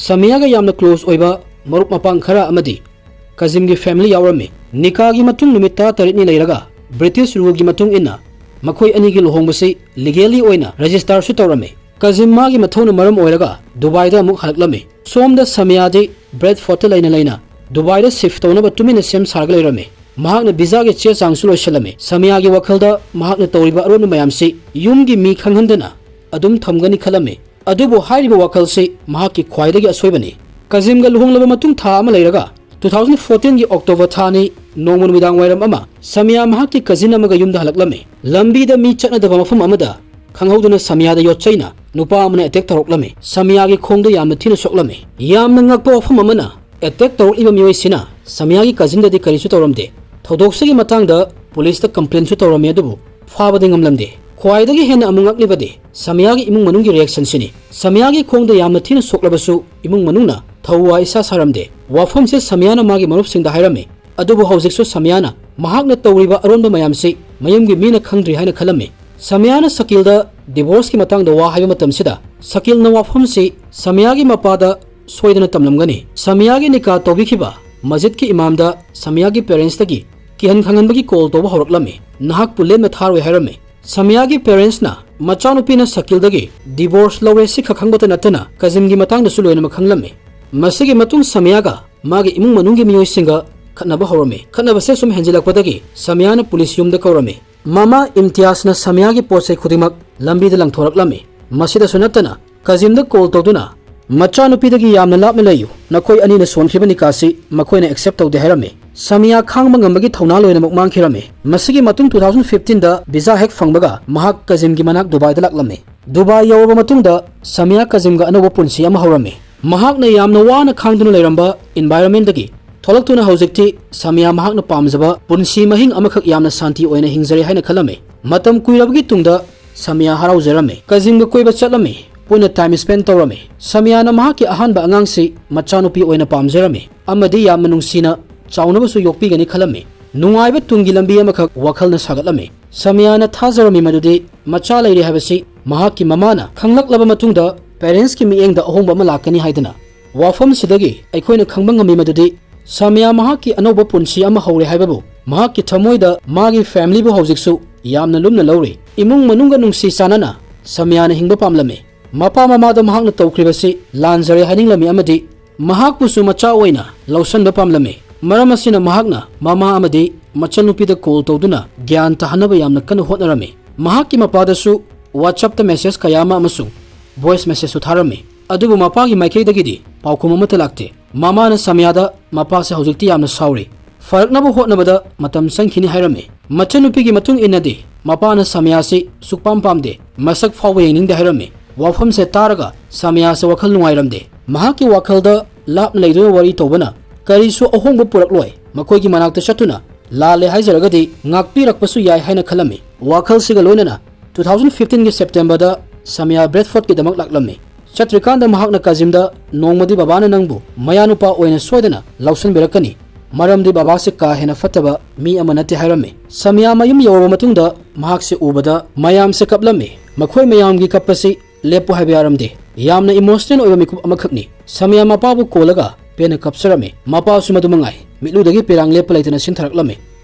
ꯁꯃꯤꯌꯥꯒ ꯌꯥꯝꯅ close ꯑꯣꯏꯕ ꯃꯔꯨꯞ ꯃꯄꯥꯡ ꯈꯔ ꯑꯃꯗꯤ ꯀꯖꯤꯝꯒꯤ family ꯌꯥꯎꯔꯝꯃꯤ꯫ ꯅꯤꯀꯥꯒꯤ ꯃꯇꯨꯡ ꯅꯨꯃꯤꯠ ꯇꯔꯥꯇꯔꯦꯠꯅꯤ ꯂꯩꯔꯒ British rule ꯒꯤ ꯃꯇꯨꯡ ꯏꯟꯅ ꯃꯈꯣꯏ ꯑꯅꯤꯒꯤ ꯂꯨꯍꯣꯡꯕꯁꯤ legally ꯑꯣꯏꯅ register ꯁꯨ ꯇꯧꯔꯝꯃꯤ꯫ ꯀꯖꯤꯝ ꯃꯥꯒꯤ ꯃꯊꯧꯅ ꯃꯔꯝ ꯑꯣꯏꯔꯒ ꯗꯨꯕꯥꯏꯗ ꯑꯃꯨꯛ ꯍꯜꯂꯛꯂꯝꯃꯤ꯫ ꯁꯣꯝꯗ ꯁꯃꯤꯌꯥꯗꯤ Bradford ꯇ ꯂꯩꯅ ꯂꯩꯅ ꯗꯨꯕꯥꯏꯗ shift ꯇꯧꯅꯕ ꯇꯨꯃꯤꯟꯅ ꯁꯦꯝ ꯁꯥꯔꯒ ꯂꯩꯔꯝꯃꯤ꯫ ꯃꯍꯥꯛꯅ visa ꯒꯤ ꯆꯦ ꯆꯥꯡꯁꯨ ꯂꯣꯏꯁꯤꯜꯂꯝꯃꯤ꯫ ꯁꯃꯤꯌꯥꯒꯤ ꯋꯥꯈꯜꯗ ꯃꯍꯥꯛꯅ ꯇꯧꯔꯤꯕ ꯑꯔꯣꯟꯕ ꯃꯌꯥꯝꯁꯤ ꯌꯨꯝꯒꯤ ꯃꯤ ꯈꯪꯍꯟꯗꯅ ꯑꯗꯨꯝ ꯊꯝꯒꯅꯤ ꯈꯜꯂꯝꯃꯤ꯫ ꯑꯗꯨꯕꯨ ꯍꯥꯏꯔꯤꯕ ꯋꯥꯈꯜꯁꯤ ꯃꯍꯥꯛꯀꯤ ꯈ꯭ꯋꯥꯏꯗꯒꯤ ꯑꯁꯣꯏꯕꯅꯤ꯫ ꯀꯖꯤꯝꯒ ꯂꯨꯍꯣꯡꯂꯕ ꯃꯇꯨꯡ ꯊꯥ ꯑꯃ ꯂꯩꯔꯒ two thousand fourteen ꯒꯤ October ꯊꯥꯅꯤ, ꯅꯣꯡꯃ ꯅꯨꯃꯤꯗꯥꯡ ꯋꯥꯏꯔꯝ ꯑꯃ ꯁꯃꯤꯌꯥ ꯃꯍꯥꯛꯀꯤ cousin ꯑꯃꯒ ꯌꯨꯝꯗ ꯍꯜꯂꯛꯂꯝꯃꯤ꯫ ꯂꯝꯕꯤꯗ ꯃꯤ ꯆꯠꯅꯗꯕ ꯃꯐꯝ ꯑꯃꯗ ꯈꯪꯍꯧꯗꯅ ꯁꯃꯤꯌꯥꯗ ꯌꯣꯠꯆꯩꯅ ꯅꯨꯄꯥ ꯑꯃꯅ attack ꯇꯧꯔꯛꯂꯝꯃꯤ꯫ ꯁꯃꯤꯌꯥꯒꯤ ꯈꯣꯡꯗ ꯌꯥꯝꯅ ꯊꯤꯅ ꯁꯣꯛꯂꯝꯃꯤ꯫ ꯌꯥꯝꯅ ꯉꯛꯄ ꯋꯥꯐꯝ ꯑꯃꯅ, attack ꯇꯧꯔꯛꯂꯤꯕ ꯃꯤꯑꯣꯏꯁꯤꯅ ꯁꯃꯤꯌꯥꯒꯤ cousin ꯗꯗꯤ ꯀꯔꯤꯁꯨ ꯇꯧꯔꯝꯗꯦ꯫ ꯊꯧꯗꯣꯛꯁꯤꯒꯤ ꯃꯇꯥꯡꯗ police ꯇ complain ꯁꯨ ꯇꯧꯔꯝꯃꯤ, ꯑꯗꯨꯕꯨ ꯐꯥꯕꯗꯤ ꯉꯝꯂꯝꯗꯦ꯫ ꯈ꯭ꯋꯥꯏꯗꯒꯤ ꯍꯦꯟꯅ ꯑꯃꯨꯛ ꯉꯛꯂꯤꯕꯗꯤ ꯁꯃꯤꯌꯥꯒꯤ ꯏꯃꯨꯡ ꯃꯅꯨꯡꯒꯤ reaction ꯁꯤꯅꯤ꯫ ꯁꯃꯤꯌꯥꯒꯤ ꯈꯣꯡꯗ ꯌꯥꯝꯅ ꯊꯤꯅ ꯁꯣꯛꯂꯕꯁꯨ ꯏꯃꯨꯡ ꯃꯅꯨꯡꯅ ꯊꯧꯋꯥ ꯏꯁꯥ ꯁꯥꯔꯝꯗꯦ꯫ ꯋꯥꯐꯝꯁꯦ ꯁꯃꯤꯌꯥꯅ ꯃꯥꯒꯤ ꯃꯔꯨꯞꯁꯤꯡꯗ ꯍꯥꯏꯔꯝꯃꯤ꯫ ꯑꯗꯨꯕꯨ ꯍꯧꯖꯤꯛꯁꯨ ꯁꯃꯤꯌꯥꯅ ꯃꯍꯥꯛꯅ ꯇꯧꯔꯤꯕ ꯑꯔꯣꯟꯕ ꯃꯌꯥꯝꯁꯤ ꯃꯌꯨꯝꯒꯤ ꯃꯤꯅ ꯈꯪꯗ꯭ꯔꯤ ꯍꯥꯏꯅ ꯈꯜꯂꯝꯃꯤ꯫ ꯁꯃꯤꯌꯥꯅ ꯁꯀꯤꯜꯗ divorce ꯀꯤ ꯃꯇꯥꯡꯗ ꯋꯥ ꯍꯥꯏꯕ ꯃꯇꯝꯁꯤꯗ, ꯁꯀꯤꯜꯅ ꯋꯥꯐꯝꯁꯤ ꯁꯃꯤꯌꯥꯒꯤ ꯃꯄꯥꯗ ꯁꯣꯏꯗꯅ ꯇꯝꯂꯝꯒꯅꯤ꯫ ꯁꯃꯤꯌꯥꯒꯤ ꯅꯤꯀꯥ ꯇꯧꯕꯤꯈꯤꯕ ꯃꯁꯖꯤꯗꯀꯤ ꯏꯃꯥꯝꯗ ꯁꯃꯤꯌꯥꯒꯤ parents ꯇꯒꯤ ꯀꯤꯍꯟ ꯈꯪꯍꯟꯕꯒꯤ ꯀꯣꯜ ꯇꯧꯕ ꯍꯧꯔꯛꯂꯝꯃꯤ꯫ ꯅꯍꯥꯛꯄꯨ ꯂꯦꯝꯅ ꯊꯥꯔꯣꯏ ꯍꯥꯏꯔꯝꯃꯤ꯫ ꯁꯃꯤꯌꯥꯒꯤ ꯄꯦꯔꯦꯟꯁꯅ ꯃꯆꯥꯅꯨꯄꯤꯅ ꯁꯀꯤꯜꯗꯒꯤ ꯗꯤꯚꯣꯔꯁ ꯂꯧꯔꯦ ꯁꯤꯈꯛ ꯈꯪꯕꯇ ꯅꯠꯇꯅ ꯀꯖꯤꯝꯒꯤ ꯃꯇꯥꯡꯗꯁꯨ ꯂꯣꯏꯅꯃꯛ ꯈꯪꯂꯝꯃꯤ꯫ ꯃꯁꯤꯒꯤ ꯃꯇꯨꯡ ꯁꯃꯤꯌꯥꯒ ꯃꯥꯒꯤ ꯏꯃꯨꯡ ꯃꯅꯨꯡꯒꯤ ꯃꯤꯑꯣꯏꯁꯤꯡꯒ ꯈꯠꯅꯕ ꯍꯧꯔꯝꯃꯤ꯫ ꯈꯠꯅꯕꯁꯦ ꯁꯨꯝ ꯍꯦꯟꯖꯤꯜꯂꯛꯄꯗꯒꯤ ꯁꯃꯤꯌꯥꯅ ꯄꯨꯂꯤꯁ ꯌꯨꯝꯗ ꯀꯧꯔꯝꯃꯤ꯫ ꯃꯃꯥ ꯏꯝꯇꯤꯌꯥꯖꯅ ꯁꯃꯤꯌꯥꯒꯤ ꯄꯣꯠ ꯆꯩ ꯈꯨꯗꯤꯡꯃꯛ ꯂꯝꯕꯤꯗ ꯂꯪꯊꯣꯔꯛꯂꯝꯃꯤ꯫ ꯃꯁꯤꯗꯁꯨ ꯅꯠꯇꯅ ꯀꯖꯤꯝꯗ ꯀꯣꯜ ꯇꯧꯗꯨꯅ, "ꯃꯆꯥꯅꯨꯄꯤꯗꯒꯤ ꯌꯥꯝꯅ ꯂꯥꯞꯅ ꯂꯩꯌꯨ, ꯅꯈꯣꯏ ꯑꯅꯤꯅ ꯁꯣꯟꯈꯤꯕ ꯅꯤꯀꯥꯁꯤ ꯃꯈꯣꯏꯅ ꯑꯦꯛꯁꯦꯞ ꯇꯧꯗꯦ" ꯍꯥꯏꯔꯝꯃꯤ꯫ ꯁꯃꯤꯌꯥ ꯈꯥꯡꯕ ꯉꯝꯕꯒꯤ ꯊꯧꯅꯥ ꯂꯣꯏꯅꯃꯛ ꯃꯥꯡꯈꯤꯔꯝꯃꯤ꯫ ꯃꯁꯤꯒꯤ ꯃꯇꯨꯡ two thousand fifteen ꯗ ꯚꯤꯖꯥ ꯍꯦꯛ ꯐꯪꯕꯒ ꯃꯍꯥꯛ ꯀꯖꯤꯝꯒꯤ ꯃꯅꯥꯛ ꯗꯨꯕꯥꯏꯗ ꯂꯥꯛꯂꯝꯃꯤ꯫ ꯗꯨꯕꯥꯏ ꯌꯧꯔꯕ ꯃꯇꯨꯡꯗ ꯁꯃꯤꯌꯥ ꯀꯖꯤꯝꯒ ꯑꯅꯧꯕ ꯄꯨꯟꯁꯤ ꯑꯃ ꯍꯧꯔꯝꯃꯤ꯫ ꯃꯍꯥꯛꯅ ꯌꯥꯝꯅ ꯋꯥꯅ ꯈꯥꯡꯗꯨꯅ ꯂꯩꯔꯝꯕ ꯏꯟꯚꯥꯏꯔꯣꯟꯃꯦꯟꯗꯒꯤ ꯊꯣꯛꯂꯛꯇꯨꯅ ꯍꯧꯖꯤꯛꯇꯤ ꯁꯃꯤꯌꯥ ꯃꯍꯥꯛꯅ ꯄꯥꯝꯖꯕ ꯄꯨꯟꯁꯤ ꯃꯍꯤꯡ ꯑꯃꯈꯛ ꯌꯥꯝꯅ ꯁꯥꯟꯇꯤ ꯑꯣꯏꯅ ꯍꯤꯡꯖꯔꯦ ꯍꯥꯏꯅ ꯈꯜꯂꯝꯃꯤ꯫ ꯃꯇꯝ ꯀꯨꯏꯔꯕꯒꯤ ꯇꯨꯡꯗ ꯁꯃꯤꯌꯥ ꯍꯔꯥꯎꯖꯔꯝꯃꯤ꯫ ꯀꯖꯤꯝꯒ ꯀꯣꯏꯕ ꯆꯠꯂꯝꯃꯤ, ꯄꯨꯟꯅ ꯇꯥꯏꯝ ꯁ꯭ꯄꯦꯟ ꯇꯧꯔꯝꯃꯤ꯫ ꯁꯃꯤꯌꯥꯅ ꯃꯍꯥꯛꯀꯤ ꯑꯍꯥꯟꯕ ꯑꯉꯥꯡꯁꯤ ꯃꯆꯥꯅꯨꯄꯤ ꯑꯣꯏꯅ ꯄꯥꯝꯖꯔꯝꯃꯤ ꯑꯃꯗꯤ ꯌꯥꯝꯅ ꯅꯨꯡꯁꯤꯅ ꯆꯥꯎꯅꯕꯁꯨ ꯌꯣꯛꯄꯤꯒꯅꯤ ꯈꯜꯂꯝꯃꯤ꯫ ꯅꯨꯡꯉꯥꯏꯕ ꯇꯨꯡꯒꯤ ꯂꯝꯕꯤ ꯑꯃꯈꯛ ꯋꯥꯈꯜꯅ ꯁꯥꯒꯠꯂꯝꯃꯤ꯫ ꯁꯃꯤꯌꯥꯅ ꯊꯥꯖꯔꯝꯃꯤ ꯃꯗꯨꯗꯤ ꯃꯆꯥ ꯂꯩꯔꯦ ꯍꯥꯏꯕꯁꯤ ꯃꯍꯥꯛꯀꯤ ꯃꯃꯥꯅ ꯈꯪꯂꯛꯂꯕ ꯃꯇꯨꯡꯗ ꯄꯦꯔꯦꯟꯁꯀꯤ ꯃꯤꯠꯌꯦꯡꯗ ꯑꯍꯣꯡꯕ ꯑꯃ ꯂꯥꯛꯀꯅꯤ ꯍꯥꯏꯗꯅ꯫ ꯋꯥꯐꯝꯁꯤꯗꯒꯤ ꯑꯩꯈꯣꯏꯅ ꯈꯪꯕ ꯉꯝꯃꯤ ꯃꯗꯨꯗꯤ ꯁꯃꯤꯌꯥ ꯃꯍꯥꯛꯀꯤ ꯑꯅꯧꯕ ꯄꯨꯟꯁꯤ ꯑꯃ ꯍꯧꯔꯦ ꯍꯥꯏꯕꯕꯨ ꯃꯍꯥꯛꯀꯤ ꯊꯃꯣꯏꯗ ꯃꯥꯒꯤ ꯐꯦꯃꯤꯂꯤꯕꯨ ꯍꯧꯖꯤꯛꯁꯨ ꯌꯥꯝꯅ ꯂꯨꯝꯅ ꯂꯧꯔꯤ꯫ ꯏꯃꯨꯡ ꯃꯅꯨꯡꯒ ꯅꯨꯡꯁꯤ ꯆꯥꯟꯅꯅ ꯁꯃꯤꯌꯥꯅ ꯍꯤꯡꯕ ꯄꯥꯝꯂꯝꯃꯤ꯫ ꯃꯄꯥ ꯃꯃꯥꯗ ꯃꯍꯥꯛꯅ ꯇꯧꯈ꯭ꯔꯤꯕꯁꯤ ꯂꯥꯟꯖꯔꯦ ꯍꯥꯏꯅꯤꯡꯂꯝꯃꯤ ꯑꯃꯗꯤ ꯃꯍꯥꯛꯄꯨꯁꯨ ꯃꯆꯥ ꯑꯣꯏꯅ ꯂꯧꯁꯤꯟꯕ ꯄꯥꯝꯂꯝꯃꯤ꯫ ꯃꯔꯝ ꯑꯁꯤꯅ ꯃꯍꯥꯛꯅ ꯃꯃꯥ ꯑꯃꯗꯤ ꯃꯆꯟꯅꯨꯄꯤꯗ ꯀꯣꯜ ꯇꯧꯗꯨꯅ ꯒ꯭ꯌꯥꯟ ꯇꯥꯍꯟꯅꯕ ꯌꯥꯝꯅ ꯀꯟꯅ ꯍꯣꯠꯅꯔꯝꯃꯤ꯫ ꯃꯍꯥꯛꯀꯤ ꯃꯄꯥꯗꯁꯨ WhatsApp ꯇ ꯃꯦꯁꯦꯖ ꯀꯌꯥ ꯑꯃ ꯑꯃꯁꯨꯡ ꯚꯣꯏꯁ ꯃꯦꯁꯦꯖꯁꯨ ꯊꯥꯔꯝꯃꯤ꯫ ꯑꯗꯨꯕꯨ ꯃꯄꯥꯒꯤ ꯃꯥꯏꯀꯩꯗꯒꯤꯗꯤ ꯄꯥꯎꯈꯨꯝ ꯑꯃꯠꯇ ꯂꯥꯛꯇꯦ꯫ ꯃꯃꯥꯅ ꯁꯃꯤꯌꯥꯗ ꯃꯄꯥꯁꯦ ꯍꯧꯖꯤꯛꯇꯤ ꯌꯥꯝꯅ ꯁꯥꯎꯔꯤ, ꯐꯔꯛꯅꯕ ꯍꯣꯠꯅꯕꯗ ꯃꯇꯝ ꯆꯪꯈꯤꯅꯤ ꯍꯥꯏꯔꯝꯃꯤ꯫ ꯃꯆꯟꯅꯨꯄꯤꯒꯤ ꯃꯇꯨꯡ ꯏꯟꯅꯗꯤ ꯃꯄꯥꯅ ꯁꯃꯤꯌꯥꯁꯤ ꯁꯨꯛꯄꯥꯝ ꯄꯥꯝꯗꯦ, ꯃꯁꯛ ꯐꯥꯎꯕ ꯌꯦꯡꯅꯤꯡꯗꯦ ꯍꯥꯏꯔꯝꯃꯤ꯫ ꯋꯥꯐꯝꯁꯦ ꯇꯥꯔꯒ ꯁꯃꯤꯌꯥꯁꯦ ꯋꯥꯈꯜ ꯅꯨꯡꯉꯥꯏꯔꯝꯗꯦ꯫ ꯃꯍꯥꯛꯀꯤ ꯋꯥꯈꯜꯗ ꯂꯥꯞꯅ ꯂꯩꯗꯨꯅ ꯋꯥꯔꯤ ꯇꯧꯕꯅ ꯀꯔꯤꯁꯨ ꯑꯍꯣꯡꯕ ꯄꯨꯔꯛꯂꯣꯏ꯫ ꯃꯈꯣꯏꯒꯤ ꯃꯅꯥꯛꯇ ꯆꯠꯇꯨꯅ ꯂꯥꯜꯂꯦ ꯍꯥꯏꯖꯔꯒꯗꯤ ꯉꯥꯛꯄꯤꯔꯛꯄꯁꯨ ꯌꯥꯏ ꯍꯥꯏꯅ ꯈꯜꯂꯝꯃꯤ꯫ ꯋꯥꯈꯜꯁꯤꯒ ꯂꯣꯏꯅꯅ two thousand fifteen ꯒꯤ ꯁꯦꯞꯇꯦꯝꯕꯔꯗ ꯁꯃꯤꯌꯥ ꯕ꯭ꯔꯦꯗꯐꯣꯔꯗꯀꯤꯗꯃꯛ ꯂꯥꯛꯂꯝꯃꯤ꯫ ꯆꯠꯇ꯭ꯔꯤꯀꯥꯟꯗ ꯃꯍꯥꯛꯅ ꯀꯥꯖꯤꯝꯗ, "ꯅꯣꯡꯃꯗꯤ ꯕꯕꯥꯅ ꯅꯪꯕꯨ ꯃꯌꯥꯅꯨꯄꯥ ꯑꯣꯏꯅ ꯁꯣꯏꯗꯅ ꯂꯧꯁꯤꯟꯕꯤꯔꯛꯀꯅꯤ, ꯃꯔꯝꯗꯤ ꯕꯕꯥꯁꯦ ꯀꯥ ꯍꯦꯟꯅ ꯐꯠꯇꯕ ꯃꯤ ꯑꯃ ꯅꯠꯇꯦ" ꯍꯥꯏꯔꯝꯃꯤ꯫ ꯁꯃꯤꯌꯥ ꯃꯌꯨꯝ ꯌꯧꯔꯕ ꯃꯇꯨꯡꯗ ꯃꯍꯥꯛꯁꯦ ꯎꯕꯗ ꯃꯌꯥꯝꯁꯦ ꯀꯞꯂꯝꯃꯤ꯫ ꯃꯈꯣꯏ ꯃꯌꯥꯝꯒꯤ ꯀꯞꯄꯁꯤ ꯂꯦꯞꯄꯨ ꯍꯥꯏꯕ ꯌꯥꯔꯝꯗꯦ꯫ ꯌꯥꯝꯅ ꯏꯃꯣꯁꯅꯦꯜ ꯑꯣꯏꯕ ꯃꯤꯀꯨꯞ ꯑꯃꯈꯛꯅꯤ꯫ ꯁꯃꯤꯌꯥ ꯃꯄꯥꯕꯨ ꯀꯣꯜꯂꯒ ꯄꯦꯟꯅ ꯀꯞꯆꯔꯝꯃꯤ꯫ ꯃꯄꯥꯁꯨ ꯃꯗꯨ ꯃꯉꯥꯏ, ꯃꯤꯠꯂꯨꯗꯒꯤ ꯄꯤꯔꯥꯡ ꯂꯦꯞꯄ ꯂꯩꯇꯅ ꯁꯤꯟꯊꯔꯛꯂꯝꯃꯤ꯫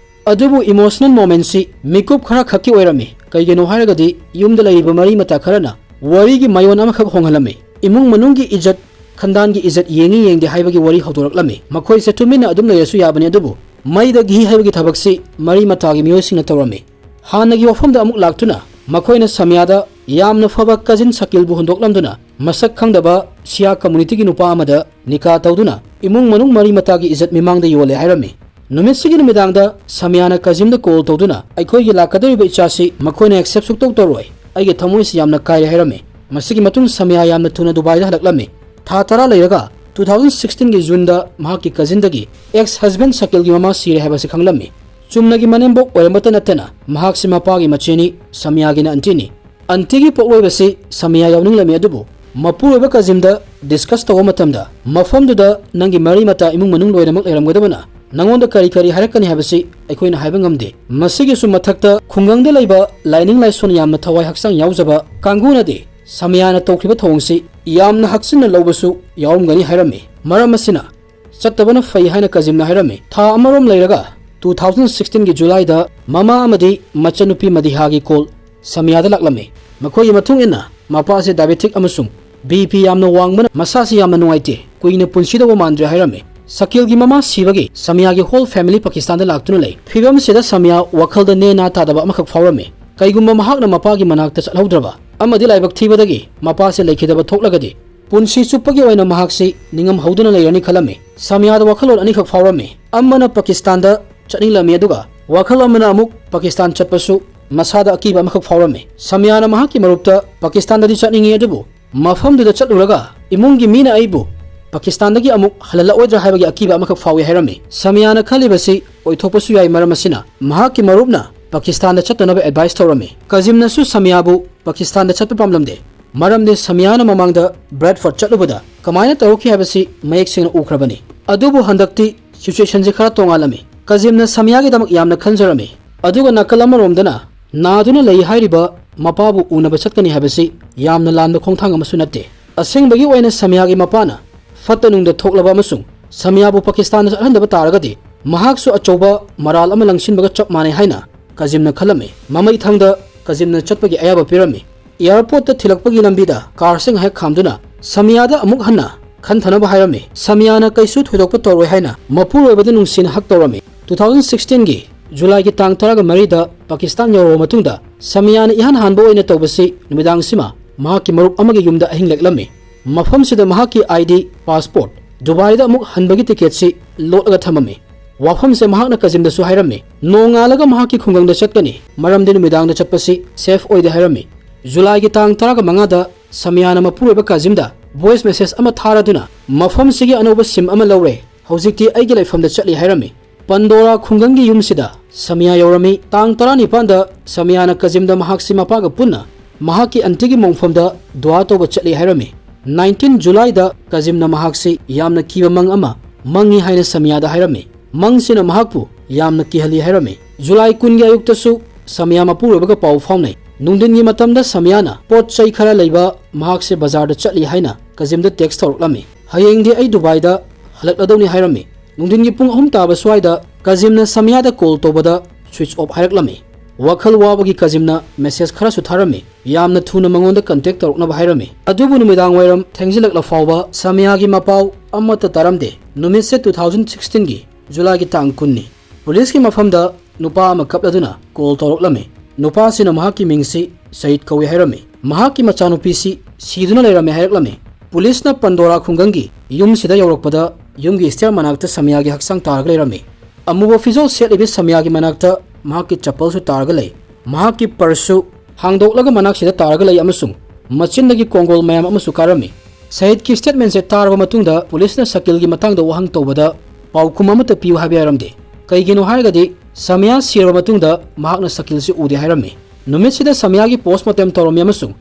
ꯑꯗꯨꯕꯨ emotional momentꯁꯤ ꯃꯤꯀꯨꯞ ꯈꯔ ꯈꯛꯀꯤ ꯑꯣꯏꯔꯝꯃꯤ꯫ ꯀꯩꯒꯤꯅꯣ ꯍꯥꯏꯔꯒꯗꯤ ꯌꯨꯝꯗ ꯂꯩꯔꯤꯕ ꯃꯔꯤ ꯃꯇꯥ ꯈꯔꯅ ꯋꯥꯔꯤꯒꯤ ꯃꯌꯣꯟ ꯑꯃꯈꯛ ꯍꯣꯡꯍꯜꯂꯝꯃꯤ꯫ ꯏꯃꯨꯡ ꯃꯅꯨꯡꯒꯤ ꯏꯖꯠ, ꯈꯟꯗꯥꯟꯒꯤ ꯏꯖꯠ ꯌꯦꯡꯉꯤ ꯌꯦꯡꯗꯦ ꯍꯥꯏꯕꯒꯤ ꯋꯥꯔꯤ ꯍꯧꯗꯣꯔꯛꯂꯝꯃꯤ꯫ ꯃꯈꯣꯏꯁꯦ ꯇꯨꯃꯤꯟꯅ ꯑꯗꯨꯝ ꯂꯩꯔꯁꯨ ꯌꯥꯕꯅꯤ, ꯑꯗꯨꯕꯨ ꯃꯩꯗ ꯘꯤ ꯍꯩꯕꯒꯤ ꯊꯕꯛꯁꯤ ꯃꯔꯤ ꯃꯇꯥꯒꯤ ꯃꯤꯑꯣꯏꯁꯤꯡꯅ ꯇꯧꯔꯝꯃꯤ꯫ ꯍꯥꯟꯅꯒꯤ ꯋꯥꯐꯝꯗ ꯑꯃꯨꯛ ꯂꯥꯛꯇꯨꯅ ꯃꯈꯣꯏꯅ ꯁꯃꯤꯌꯥꯗ ꯌꯥꯝꯅ ꯐꯕ cousin ꯁꯀꯤꯜꯕꯨ ꯍꯨꯟꯗꯣꯛꯂꯝꯗꯨꯅ ꯃꯁꯛ ꯈꯪꯗꯕ ꯁꯤꯌꯥ communityꯒꯤ ꯅꯨꯄꯥ ꯑꯃꯗ ꯅꯤꯀꯥ ꯇꯧꯗꯨꯅ ꯏꯃꯨꯡ ꯃꯅꯨꯡ ꯃꯔꯤ ꯃꯇꯥꯒꯤ ꯏꯖꯠ ꯃꯤꯃꯥꯡꯗ ꯌꯣꯜꯂꯦ ꯍꯥꯏꯔꯝꯃꯤ꯫ ꯅꯨꯃꯤꯠꯁꯤꯒꯤ ꯅꯨꯃꯤꯗꯥꯡꯗ ꯁꯃꯤꯌꯥꯅ cousinꯗ call ꯇꯧꯗꯨꯅ, "ꯑꯩꯈꯣꯏꯒꯤ ꯂꯥꯛꯀꯗꯧꯔꯤꯕ ꯏꯆꯥꯁꯤ ꯃꯈꯣꯏꯅ accept ꯁꯨꯛꯇꯧ ꯇꯧꯔꯣꯏ꯫ ꯑꯩꯒꯤ ꯊꯃꯣꯏꯁꯤ ꯌꯥꯝꯅ ꯀꯥꯏꯔꯦ" ꯍꯥꯏꯔꯝꯃꯤ꯫ ꯃꯁꯤꯒꯤ ꯃꯇꯨꯡ ꯁꯃꯤꯌꯥ ꯌꯥꯝꯅ ꯊꯨꯅ ꯗꯨꯕꯥꯏꯗ ꯍꯜꯂꯛꯂꯝꯃꯤ꯫ ꯊꯥ ꯇꯔꯥ ꯂꯩꯔꯒ two thousand sixteenꯒꯤ Juneꯗ ꯃꯍꯥꯛꯀꯤ cousinꯗꯒꯤ ex husband ꯁꯀꯤꯜꯒꯤ ꯃꯃꯥ ꯁꯤꯔꯦ ꯍꯥꯏꯕꯁꯤ ꯈꯪꯂꯝꯃꯤ꯫ ꯆꯨꯝꯅꯒꯤ ꯃꯅꯦꯝꯕꯣꯛ ꯑꯣꯏꯔꯝꯕꯇ ꯅꯠꯇꯅ ꯃꯍꯥꯛꯁꯤ ꯃꯄꯥꯒꯤ ꯃꯆꯦꯅꯤ, ꯁꯃꯤꯌꯥꯒꯤꯅ auntieꯅꯤ꯫ Auntieꯒꯤ ꯄꯣꯛꯂꯣꯏꯕꯁꯤ ꯁꯃꯤꯌꯥ ꯌꯥꯎꯅꯤꯡꯂꯝꯃꯤ, ꯑꯗꯨꯕꯨ ꯃꯄꯨꯔꯣꯏꯕ cousinꯗ discuss ꯇꯧꯕ ꯃꯇꯝꯗ, "ꯃꯐꯝꯗꯨꯗ ꯅꯪꯒꯤ ꯃꯔꯤ ꯃꯇꯥ ꯏꯃꯨꯡ ꯃꯅꯨꯡ ꯂꯣꯏꯅꯃꯛ ꯂꯩꯔꯝꯒꯗꯕꯅ ꯅꯉꯣꯟꯗ ꯀꯔꯤ ꯀꯔꯤ ꯍꯥꯏꯔꯛꯀꯅꯤ ꯍꯥꯏꯕꯁꯤ ꯑꯩꯈꯣꯏꯅ ꯍꯥꯏꯕ ꯉꯝꯗꯦ꯫ ꯃꯁꯤꯒꯤꯁꯨ ꯃꯊꯛꯇ ꯈꯨꯡꯒꯪꯗ ꯂꯩꯕ ꯂꯥꯏꯅꯤꯡ ꯂꯥꯏꯁꯣꯟ ꯌꯥꯝꯅ ꯊꯋꯥꯏ ꯍꯛꯆꯥꯡ ꯌꯥꯎꯖꯕ ꯀꯥꯡꯕꯨꯅꯗꯤ ꯁꯃꯤꯌꯥꯅ ꯇꯧꯈꯤꯕ ꯊꯧꯑꯣꯡꯁꯤ ꯌꯥꯝꯅ ꯍꯛꯆꯤꯟꯅ ꯂꯧꯕꯁꯨ ꯌꯥꯎꯔꯝꯒꯅꯤ" ꯍꯥꯏꯔꯝꯃꯤ꯫ ꯃꯔꯝ ꯑꯁꯤꯅ ꯆꯠꯇꯕꯅ ꯐꯩ ꯍꯥꯏꯅ cousinꯅ ꯍꯥꯏꯔꯝꯃꯤ꯫ ꯊꯥ ꯑꯃꯔꯣꯝ ꯂꯩꯔꯒ two thousand sixteenꯒꯤ Julyꯗ ꯃꯃꯥ ꯑꯃꯗꯤ ꯃꯆꯟꯅꯨꯄꯤ ꯃꯗꯤꯍꯥꯒꯤ call ꯁꯃꯤꯌꯥꯗ ꯂꯥꯛꯂꯝꯃꯤ꯫ ꯃꯈꯣꯏꯒꯤ ꯃꯇꯨꯡ ꯏꯟꯅ ꯃꯄꯥꯁꯦ diabetic ꯑꯃꯁꯨꯡ BP ꯌꯥꯝꯅ ꯋꯥꯡꯕꯅ ꯃꯁꯥꯁꯤ ꯌꯥꯝꯅ ꯅꯨꯡꯉꯥꯏꯇꯦ, ꯀꯨꯏꯅ ꯄꯨꯟꯁꯤꯗꯧꯕ ꯃꯥꯟꯗ꯭ꯔꯦ ꯍꯥꯏꯔꯝꯃꯤ꯫ ꯁꯀꯤꯜꯒꯤ ꯃꯃꯥ ꯁꯤꯕꯒꯤ ꯁꯃꯤꯌꯥꯒꯤ whole family ꯄꯥꯀꯤꯁꯇꯥꯟꯗ ꯂꯥꯛꯇꯨꯅ ꯂꯩ꯫ ꯐꯤꯕꯝꯁꯤꯗ ꯁꯃꯤꯌꯥ ꯋꯥꯈꯜꯗ ꯅꯦ ꯅꯥ ꯇꯥꯗꯕ ꯑꯃꯈꯛ ꯐꯥꯎꯔꯝꯃꯤ꯫ ꯀꯩꯒꯨꯝꯕ ꯃꯍꯥꯛꯅ ꯃꯄꯥꯒꯤ ꯃꯅꯥꯛꯇ ꯆꯠꯍꯧꯗ꯭ꯔꯕ ꯑꯃꯗꯤ ꯂꯥꯏꯕꯛ ꯊꯤꯕꯗꯒꯤ ꯃꯄꯥꯁꯦ ꯂꯩꯈꯤꯗꯕ ꯊꯣꯛꯂꯒꯗꯤ, ꯄꯨꯟꯁꯤ ꯆꯨꯞꯄꯒꯤ ꯑꯣꯏꯅ ꯃꯍꯥꯛꯁꯤ ꯅꯤꯡꯉꯝꯍꯧꯗꯅ ꯂꯩꯔꯅꯤ ꯈꯜꯂꯝꯃꯤ꯫ ꯁꯃꯤꯌꯥꯗ ꯋꯥꯈꯜꯂꯣꯟ ꯑꯅꯤꯈꯛ ꯐꯥꯎꯔꯝꯃꯤ꯫ ꯑꯃꯅ ꯄꯥꯀꯤꯁꯇꯥꯟꯗ ꯆꯠꯅꯤꯡꯂꯝꯃꯤ, ꯑꯗꯨꯒ ꯋꯥꯈꯜ ꯑꯃꯅ ꯑꯃꯨꯛ ꯄꯥꯀꯤꯁꯇꯥꯟ ꯆꯠꯄꯁꯨ ꯃꯁꯥꯗ ꯑꯀꯤꯕ ꯑꯃꯈꯛ ꯐꯥꯎꯔꯝꯃꯤ꯫ ꯁꯃꯤꯌꯥꯅ ꯃꯍꯥꯛꯀꯤ ꯃꯔꯨꯞꯇ, "ꯄꯥꯀꯤꯁꯇꯥꯟꯗꯗꯤ ꯆꯠꯅꯤꯡꯉꯤ, ꯑꯗꯨꯕꯨ ꯃꯐꯝꯗꯨꯗ ꯆꯠꯂꯨꯔꯒ ꯏꯃꯨꯡꯒꯤ ꯃꯤꯅ ꯑꯩꯕꯨ ꯄꯥꯀꯤꯁꯇꯥꯟꯗꯒꯤ ꯑꯃꯨꯛ ꯍꯜꯍꯜꯂꯛꯑꯣꯏꯗ꯭ꯔꯥ ꯍꯥꯏꯕꯒꯤ ꯑꯀꯤꯕ ꯑꯃꯈꯛ ꯐꯥꯎꯏ" ꯍꯥꯏꯔꯝꯃꯤ꯫ ꯁꯃꯤꯌꯥꯅ ꯈꯜꯂꯤꯕꯁꯤ ꯑꯣꯏꯊꯣꯛꯄꯁꯨ ꯌꯥꯏ, ꯃꯔꯝ ꯑꯁꯤꯅ ꯃꯍꯥꯛꯀꯤ ꯃꯔꯨꯞꯅ ꯄꯥꯀꯤꯁꯇꯥꯟꯗ ꯆꯠꯇꯅꯕ advice ꯇꯧꯔꯝꯃꯤ꯫ ꯀꯖꯤꯝꯅꯁꯨ ꯁꯃꯤꯌꯥꯕꯨ ꯄꯥꯀꯤꯁꯇꯥꯟꯗ ꯆꯠꯄ ꯄꯥꯝꯂꯝꯗꯦ, ꯃꯔꯝꯗꯤ ꯁꯃꯤꯌꯥꯅ ꯃꯃꯥꯡꯗ ꯕ꯭ꯔꯦꯗꯐꯣꯔꯗ ꯆꯠꯂꯨꯕꯗ ꯀꯃꯥꯏꯅ ꯇꯧꯔꯛꯈꯤ ꯍꯥꯏꯕꯁꯤ ꯃꯌꯦꯛ ꯁꯦꯡꯅ ꯎꯈ꯭ꯔꯕꯅꯤ꯫ ꯑꯗꯨꯕꯨ ꯍꯟꯗꯛꯇꯤ situationꯁꯤ ꯈꯔ ꯇꯣꯉꯥꯜꯂꯝꯃꯤ꯫ ꯀꯖꯤꯝꯅ ꯁꯃꯤꯌꯥꯒꯤꯗꯃꯛ ꯌꯥꯝꯅ ꯈꯟꯖꯔꯝꯃꯤ, ꯑꯗꯨꯒ ꯅꯥꯀꯜ ꯑꯃꯔꯣꯝꯗꯅ ꯅꯥꯗꯨꯅ ꯂꯩ ꯍꯥꯏꯔꯤꯕ ꯃꯄꯥꯕꯨ ꯎꯅꯕ ꯆꯠꯀꯅꯤ ꯍꯥꯏꯕꯁꯤ ꯌꯥꯝꯅ ꯂꯥꯟꯕ ꯈꯣꯡꯊꯥꯡ ꯑꯃꯁꯨ ꯅꯠꯇꯦ꯫ ꯑꯁꯦꯡꯕꯒꯤ ꯑꯣꯏꯅ ꯁꯃꯤꯌꯥꯒꯤ ꯃꯄꯥꯅ ꯐꯠꯇ ꯅꯨꯡꯗ ꯊꯣꯛꯂꯕ ꯑꯃꯁꯨꯡ ꯁꯃꯤꯌꯥꯕꯨ ꯄꯥꯀꯤꯁꯇꯥꯟꯗ ꯆꯠꯍꯟꯗꯕ ꯇꯥꯔꯒꯗꯤ, ꯃꯍꯥꯛꯁꯨ ꯑꯆꯧꯕ ꯃꯔꯥꯜ ꯑꯃ ꯂꯪꯁꯤꯟꯕꯒ ꯆꯞ ꯃꯥꯟꯅꯩ ꯍꯥꯏꯅ ꯀꯖꯤꯝꯅ ꯈꯜꯂꯝꯃꯤ꯫ ꯃꯃꯩ ꯊꯪꯗ ꯀꯖꯤꯝꯅ ꯆꯠꯄꯒꯤ ꯑꯌꯥꯕ ꯄꯤꯔꯝꯃꯤ꯫ ꯑꯦꯌꯥꯔꯄꯣꯔꯠꯇ ꯊꯤꯜꯂꯛꯄꯒꯤ ꯂꯝꯕꯤꯗ ꯀꯥꯔꯁꯦ ꯉꯥꯏꯍꯥꯛ ꯈꯥꯝꯗꯨꯅ ꯁꯃꯤꯌꯥꯗ ꯑꯃꯨꯛ ꯍꯟꯅ ꯈꯟꯊꯅꯕ ꯍꯥꯏꯔꯝꯃꯤ꯫ ꯁꯃꯤꯌꯥꯅ ꯀꯩꯁꯨ ꯊꯣꯏꯗꯣꯛꯄ ꯇꯧꯔꯣꯏ ꯍꯥꯏꯅ ꯃꯄꯨꯔꯣꯏꯕꯗ ꯅꯨꯡꯁꯤꯅ ꯍꯛ ꯇꯧꯔꯝꯃꯤ꯫ Two thousand sixteen ꯒꯤ ꯖꯨꯂꯥꯏꯒꯤ ꯇꯥꯡ ꯇꯔꯥꯒ ꯃꯔꯤꯗ ꯄꯥꯀꯤꯁꯇꯥꯟ ꯌꯧꯔꯕ ꯃꯇꯨꯡꯗ ꯁꯃꯤꯌꯥꯅ ꯏꯍꯥꯟ ꯍꯥꯟꯕ ꯑꯣꯏꯅ ꯇꯧꯕꯁꯤ ꯅꯨꯃꯤꯗꯥꯡꯁꯤꯃ ꯃꯍꯥꯛꯀꯤ ꯃꯔꯨꯞ ꯑꯃꯒꯤ ꯌꯨꯝꯗ ꯑꯍꯤꯡ ꯂꯦꯛꯂꯝꯃꯤ꯫ ꯃꯐꯝꯁꯤꯗ ꯃꯍꯥꯛꯀꯤ ID, passport, ꯗꯨꯕꯥꯏꯗ ꯑꯃꯨꯛ ꯍꯟꯕꯒꯤ ꯇꯤꯀꯦꯠꯁꯤ ꯂꯣꯠꯂꯒ ꯊꯝꯃꯝꯃꯤ꯫ ꯋꯥꯐꯝꯁꯦ ꯃꯍꯥꯛꯅ ꯀꯖꯤꯝꯗꯁꯨ ꯍꯥꯏꯔꯝꯃꯤ꯫ ꯅꯣꯡꯉꯥꯜꯂꯒ ꯃꯍꯥꯛꯀꯤ ꯈꯨꯡꯒꯪꯗ ꯆꯠꯀꯅꯤ, ꯃꯔꯝꯗꯤ ꯅꯨꯃꯤꯗꯥꯡꯗ ꯆꯠꯄꯁꯤ safe ꯑꯣꯏꯗꯦ ꯍꯥꯏꯔꯝꯃꯤ꯫ ꯖꯨꯂꯥꯏꯒꯤ ꯇꯥꯡ ꯇꯔꯥꯒ ꯃꯉꯥꯗ ꯁꯃꯤꯌꯥꯅ ꯃꯄꯨꯔꯣꯏꯕ ꯀꯥꯖꯤꯝꯗ voice message ꯑꯃ ꯊꯥꯔꯗꯨꯅ ꯃꯐꯝꯁꯤꯒꯤ ꯑꯅꯧꯕ SIM ꯑꯃ ꯂꯧꯔꯦ, ꯍꯧꯖꯤꯛꯇꯤ ꯑꯩꯒꯤ ꯂꯩꯐꯝꯗ ꯆꯠꯂꯤ ꯍꯥꯏꯔꯝꯃꯤ꯫ ꯄꯟꯗꯣꯔꯥ ꯈꯨꯡꯒꯪꯒꯤ ꯌꯨꯝꯁꯤꯗ ꯁꯃꯤꯌꯥ ꯌꯧꯔꯝꯃꯤ꯫ ꯇꯥꯡ ꯇꯔꯥꯅꯤꯄꯥꯟꯗ ꯁꯃꯤꯌꯥꯅ ꯀꯖꯤꯝꯗ ꯃꯍꯥꯛꯁꯤ ꯃꯄꯥꯒ ꯄꯨꯟꯅ ꯃꯍꯥꯛꯀꯤ ꯑꯟꯇꯤꯒꯤ ꯃꯣꯡꯐꯝꯗ ꯗꯨꯋꯥ ꯇꯧꯕ ꯆꯠꯂꯤ ꯍꯥꯏꯔꯝꯃꯤ꯫ Nineteen ꯖꯨꯂꯥꯏꯗ ꯀꯖꯤꯝꯅ ꯃꯍꯥꯛꯁꯤ ꯌꯥꯝꯅ ꯀꯤꯕ ꯃꯪ ꯑꯃ ꯃꯪꯉꯤ ꯍꯥꯏꯅ ꯁꯃꯤꯌꯥꯗ ꯍꯥꯏꯔꯝꯃꯤ꯫ ꯃꯪꯁꯤꯅ ꯃꯍꯥꯛꯄꯨ ꯌꯥꯝꯅ ꯀꯤꯍꯜꯂꯤ ꯍꯥꯏꯔꯝꯃꯤ꯫ ꯖꯨꯂꯥꯏ ꯀꯨꯟꯒꯤ ꯑꯌꯨꯛꯇꯁꯨ ꯁꯃꯤꯌꯥ ꯃꯄꯨꯔꯣꯏꯕꯒ ꯄꯥꯎ ꯐꯥꯎꯅꯩ꯫ ꯅꯨꯡꯊꯤꯟꯒꯤ ꯃꯇꯝꯗ ꯁꯃꯤꯌꯥꯅ ꯄꯣꯠ ꯆꯩ ꯈꯔ ꯂꯩꯕ ꯃꯍꯥꯛꯁꯦ ꯕꯖꯥꯔꯗ ꯆꯠꯂꯤ ꯍꯥꯏꯅ ꯀꯖꯤꯝꯗ text ꯇꯧꯔꯛꯂꯝꯃꯤ꯫ ꯍꯌꯦꯡꯗꯤ ꯑꯩ ꯗꯨꯕꯥꯏꯗ ꯍꯜꯂꯛꯂꯗꯧꯅꯤ ꯍꯥꯏꯔꯝꯃꯤ꯫ ꯅꯨꯡꯊꯤꯟꯒꯤ ꯄꯨꯡ ꯑꯍꯨꯝ ꯇꯥꯕ ꯁ꯭ꯋꯥꯏꯗ ꯀꯖꯤꯝꯅ ꯁꯃꯤꯌꯥꯗ call ꯇꯧꯕꯗ switch off ꯍꯥꯏꯔꯛꯂꯝꯃꯤ꯫ ꯋꯥꯈꯜ ꯋꯥꯕꯒꯤ ꯀꯖꯤꯝꯅ message ꯈꯔꯁꯨ ꯊꯥꯔꯝꯃꯤ꯫ ꯌꯥꯝꯅ ꯊꯨꯅ ꯃꯉꯣꯟꯗ contact ꯇꯧꯔꯛꯅꯕ ꯍꯥꯏꯔꯝꯃꯤ꯫ ꯑꯗꯨꯕꯨ ꯅꯨꯃꯤꯗꯥꯡ ꯋꯥꯏꯔꯝ ꯊꯦꯡꯖꯤꯜꯂꯛꯂ ꯐꯥꯎꯕ ꯁꯃꯤꯌꯥꯒꯤ ꯃꯄꯥꯎ ꯑꯃꯠꯇ ꯇꯥꯔꯝꯗꯦ꯫ ꯅꯨꯃꯤꯠꯁꯦ two thousand sixteen ꯒꯤ ꯖꯨꯂꯥꯏꯒꯤ ꯇꯥꯡ ꯀꯨꯟꯅꯤ꯫ ꯄꯨꯂꯤꯁꯀꯤ ꯃꯐꯝꯗ ꯅꯨꯄꯥ ꯑꯃ ꯀꯞꯂꯗꯨꯅ call ꯇꯧꯔꯛꯂꯝꯃꯤ꯫ ꯅꯨꯄꯥꯁꯤꯅ ꯃꯍꯥꯛꯀꯤ ꯃꯤꯡꯁꯤ ꯁꯌꯤꯗ ꯀꯧꯏ ꯍꯥꯏꯔꯝꯃꯤ꯫ ꯃꯍꯥꯛꯀꯤ ꯃꯆꯥꯅꯨꯄꯤꯁꯤ ꯁꯤꯗꯨꯅ ꯂꯩꯔꯝꯃꯦ ꯍꯥꯏꯔꯛꯂꯝꯃꯤ꯫ ꯄꯨꯂꯤꯁꯅ ꯄꯟꯗꯣꯔꯥ ꯈꯨꯡꯒꯪꯒꯤ ꯌꯨꯝꯁꯤꯗ ꯌꯧꯔꯛꯄꯗ ꯌꯨꯝꯒꯤ stair ꯃꯅꯥꯛꯇ ꯁꯃꯤꯌꯥꯒꯤ ꯍꯛꯆꯥꯡ ꯇꯥꯔꯒ ꯂꯩꯔꯝꯃꯤ꯫ ꯑꯃꯨꯕ ꯐꯤꯖꯣꯜ ꯁꯦꯠꯂꯤꯕꯤ ꯁꯃꯤꯌꯥꯒꯤ ꯃꯅꯥꯛꯇ ꯃꯍꯥꯛꯀꯤ ꯆꯄꯜꯁꯨ ꯇꯥꯔꯒ ꯂꯩ꯫ ꯃꯍꯥꯛꯀꯤ purse ꯁꯨ ꯍꯥꯡꯗꯣꯛꯂꯒ ꯃꯅꯥꯛꯁꯤꯗ ꯇꯥꯔꯒ ꯂꯩ ꯑꯃꯁꯨꯡ ꯃꯆꯤꯟꯗꯒꯤ ꯀꯣꯡꯒꯣꯜ ꯃꯌꯥꯝ ꯑꯃꯁꯨ ꯀꯥꯔꯝꯃꯤ꯫ ꯁꯌꯤꯗꯀꯤ statement ꯁꯦ ꯇꯥꯔꯕ ꯃꯇꯨꯡꯗ ꯄꯨꯂꯤꯁꯅ ꯁꯀꯤꯜꯒꯤ ꯃꯇꯥꯡꯗ ꯋꯥꯍꯪ ꯇꯧꯕꯗ ꯄꯥꯎꯈꯨꯝ ꯑꯃꯠꯇ ꯄꯤꯌꯨ ꯍꯥꯏꯕ ꯌꯥꯔꯝꯗꯦ꯫ ꯀꯩꯒꯤꯅꯣ ꯍꯥꯏꯔꯒꯗꯤ ꯁꯃꯤꯌꯥ ꯁꯤꯔꯕ ꯃꯇꯨꯡꯗ ꯃꯍꯥꯛꯅ ꯁꯀꯤꯜꯁꯤ ꯎꯗꯦ ꯍꯥꯏꯔꯝꯃꯤ꯫ ꯅꯨꯃꯤꯠꯁꯤꯗ ꯁꯃꯤꯌꯥꯒꯤ postmortem ꯇꯧꯔꯝꯃꯤ ꯑꯃꯁꯨꯡ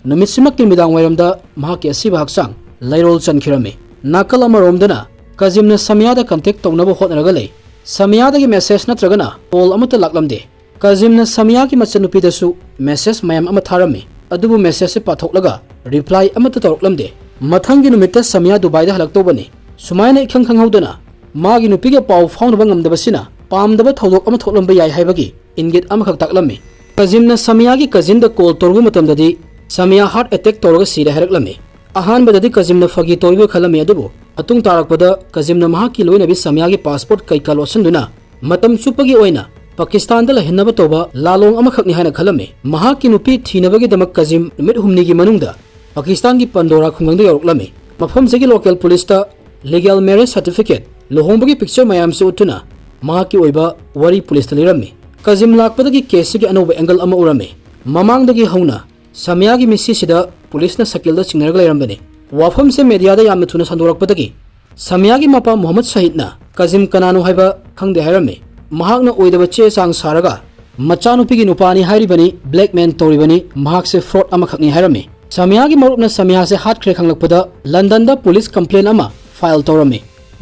ꯅꯨꯃꯤꯠꯁꯤꯃꯛꯀꯤ ꯅꯨꯃꯤꯗꯥꯡ ꯋꯥꯏꯔꯝꯗ ꯃꯍꯥꯛꯀꯤ ꯑꯁꯤꯕ ꯍꯛꯆꯥꯡ ꯂꯩꯔꯣꯜ ꯆꯟꯈꯤꯔꯝꯃꯤ꯫ ꯅꯥꯀꯜ ꯑꯃꯔꯣꯝꯗꯅ ꯀꯖꯤꯝꯅ ꯁꯃꯤꯌꯥꯗ contact ꯇꯧꯅꯕ ꯍꯣꯠꯅꯔꯒ ꯂꯩ꯫ ꯁꯃꯤꯌꯥꯗꯒꯤ message ꯅꯠꯇ꯭ꯔꯒꯅ call ꯑꯃꯠꯇ ꯂꯥꯛꯂꯝꯗꯦ꯫ ꯀꯖꯤꯝꯅ ꯁꯃꯤꯌꯥꯒꯤ ꯃꯆꯟꯅꯨꯄꯤꯗꯁꯨ message ꯃꯌꯥꯝ ꯑꯃ ꯊꯥꯔꯝꯃꯤ, ꯑꯗꯨꯕꯨ message ꯁꯦ ꯄꯥꯊꯣꯛꯂꯒ reply ꯑꯃꯠꯇ ꯇꯧꯔꯛꯂꯝꯗꯦ꯫ ꯃꯊꯪꯒꯤ ꯅꯨꯃꯤꯠꯇ ꯁꯃꯤꯌꯥ ꯗꯨꯕꯥꯏꯗ ꯍꯜꯂꯛꯇꯧꯕꯅꯤ꯫ ꯁꯨꯃꯥꯏꯅ ꯏꯈꯪ ꯈꯪꯍꯧꯗꯅ ꯃꯥꯒꯤ ꯅꯨꯄꯤꯒ ꯄꯥꯎ ꯐꯥꯎꯅꯕ ꯉꯝꯗꯕꯁꯤꯅ ꯄꯥꯝꯗꯕ ꯊꯧꯗꯣꯛ ꯑꯃ ꯊꯣꯛꯂꯝꯕ ꯌꯥꯏ ꯍꯥꯏꯕꯒꯤ ꯏꯪꯒꯤꯠ ꯑꯃꯈꯛ ꯇꯥꯛꯂꯝꯃꯤ꯫ ꯀꯖꯤꯝꯅ ꯁꯃꯤꯌꯥꯒꯤ ꯀꯖꯤꯟꯗ ꯀꯣꯜ ꯇꯧꯔꯨꯕ ꯃꯇꯝꯗꯗꯤ ꯁꯃꯤꯌꯥ ꯍꯥꯔꯠ ꯑꯦꯇꯦꯛ ꯇꯧꯔꯒ ꯁꯤꯔꯦ ꯍꯥꯏꯔꯛꯂꯝꯃꯤ꯫ ꯑꯍꯥꯟꯕꯗꯗꯤ ꯀꯖꯤꯝꯅ ꯐꯥꯒꯤ ꯇꯧꯔꯤꯕ ꯈꯜꯂꯝꯃꯤ, ꯑꯗꯨꯕꯨ ꯃꯇꯨꯡ ꯇꯥꯔꯛꯄꯗ ꯀꯖꯤꯝꯅ ꯃꯍꯥꯛꯀꯤ ꯂꯣꯏꯅꯕꯤ ꯁꯃꯤꯌꯥꯒꯤ ꯄꯥꯁꯄꯣꯔꯠ ꯀꯩꯀꯥ ꯂꯣꯠꯁꯤꯟꯗꯨꯅ ꯃꯇꯝ ꯆꯨꯞꯄꯒꯤ ꯑꯣꯏꯅ ꯄꯥꯀꯤꯁꯇꯥꯟꯗ ꯂꯩꯍꯟꯅꯕ ꯇꯧꯕ ꯂꯥꯂꯣꯡ ꯑꯃꯈꯛꯅꯤ ꯍꯥꯏꯅ ꯈꯜꯂꯝꯃꯤ꯫ ꯃꯍꯥꯛꯀꯤ ꯅꯨꯄꯤ ꯊꯤꯅꯕꯒꯤꯗꯃꯛ ꯀꯖꯤꯝ ꯅꯨꯃꯤꯠ ꯍꯨꯝꯅꯤꯒꯤ ꯃꯅꯨꯡꯗ ꯄꯥꯀꯤꯁꯇꯥꯟꯒꯤ ꯄꯟꯗꯣꯔꯥ ꯈꯨꯡꯒꯪꯗ ꯌꯧꯔꯛꯂꯝꯃꯤ꯫ ꯃꯐꯝꯁꯤꯒꯤ ꯂꯣꯀꯦꯜ ꯄꯨꯂꯤꯁꯇ ꯂꯤꯒꯦꯜ ꯃꯦꯔꯦꯖ ꯁꯥꯔꯇꯤꯐꯤꯀꯦꯠ, ꯂꯨꯍꯣꯡꯕꯒꯤ ꯄꯤꯛꯆꯔ ꯃꯌꯥꯝꯁꯨ ꯎꯠꯇꯨꯅ ꯃꯍꯥꯛꯀꯤ ꯑꯣꯏꯕ ꯋꯥꯔꯤ ꯄꯨꯂꯤꯁꯇ ꯂꯤꯔꯝꯃꯤ꯫ ꯀꯖꯤꯝ ꯂꯥꯛꯄꯗꯒꯤ ꯀꯦꯁꯁꯤꯒꯤ ꯑꯅꯧꯕ ꯑꯦꯡꯒꯜ ꯑꯃ ꯎꯔꯝꯃꯤ꯫ ꯃꯃꯥꯡꯗꯒꯤ ꯍꯧꯅ ꯁꯃꯤꯌꯥꯒꯤ ꯃꯤꯠꯁꯤꯁꯤꯗ ꯄꯨꯂꯤꯁꯅ ꯁꯀꯤꯜꯗ ꯆꯤꯡꯅꯔꯒ ꯂꯩꯔꯝꯕꯅꯤ꯫ ꯋꯥꯐꯝꯁꯦ ꯃꯦꯗꯤꯌꯥꯗ ꯌꯥꯝꯅ ꯊꯨꯅ ꯁꯟꯗꯣꯔꯛꯄꯗꯒꯤ ꯁꯃꯤꯌꯥꯒꯤ ꯃꯄꯥ ꯃꯨꯍꯝꯃꯗ ꯁꯍꯤꯗꯅ ꯀꯖꯤꯝ ꯀꯅꯥꯅꯣ ꯍꯥꯏꯕ ꯈꯪꯗꯦ ꯍꯥꯏꯔꯝꯃꯤ꯫ ꯃꯍꯥꯛꯅ ꯑꯣꯏꯗꯕ ꯆꯦ ꯆꯥꯡ ꯁꯥꯔꯒ ꯃꯆꯥꯅꯨꯄꯤꯒꯤ ꯅꯨꯄꯥꯅꯤ ꯍꯥꯏꯔꯤꯕꯅꯤ, ꯕ꯭ꯂꯦꯛꯃꯦꯟ ꯇꯧꯔꯤꯕꯅꯤ, ꯃꯍꯥꯛꯁꯦ ꯐ꯭ꯔꯣꯗ ꯑꯃꯈꯛꯅꯤ ꯍꯥꯏꯔꯝꯃꯤ꯫ ꯁꯃꯤꯌꯥꯒꯤ ꯃꯔꯨꯞꯅ ꯁꯃꯤꯌꯥꯁꯦ ꯍꯥꯠꯈ꯭ꯔꯦ ꯈꯪꯂꯛꯄꯗ ꯂꯟꯗꯟꯗ ꯄꯨꯂꯤꯁ ꯀꯝꯄ꯭ꯂꯦꯟ ꯑꯃ ꯐꯥꯏꯜ ꯇꯧꯔꯝꯃꯤ꯫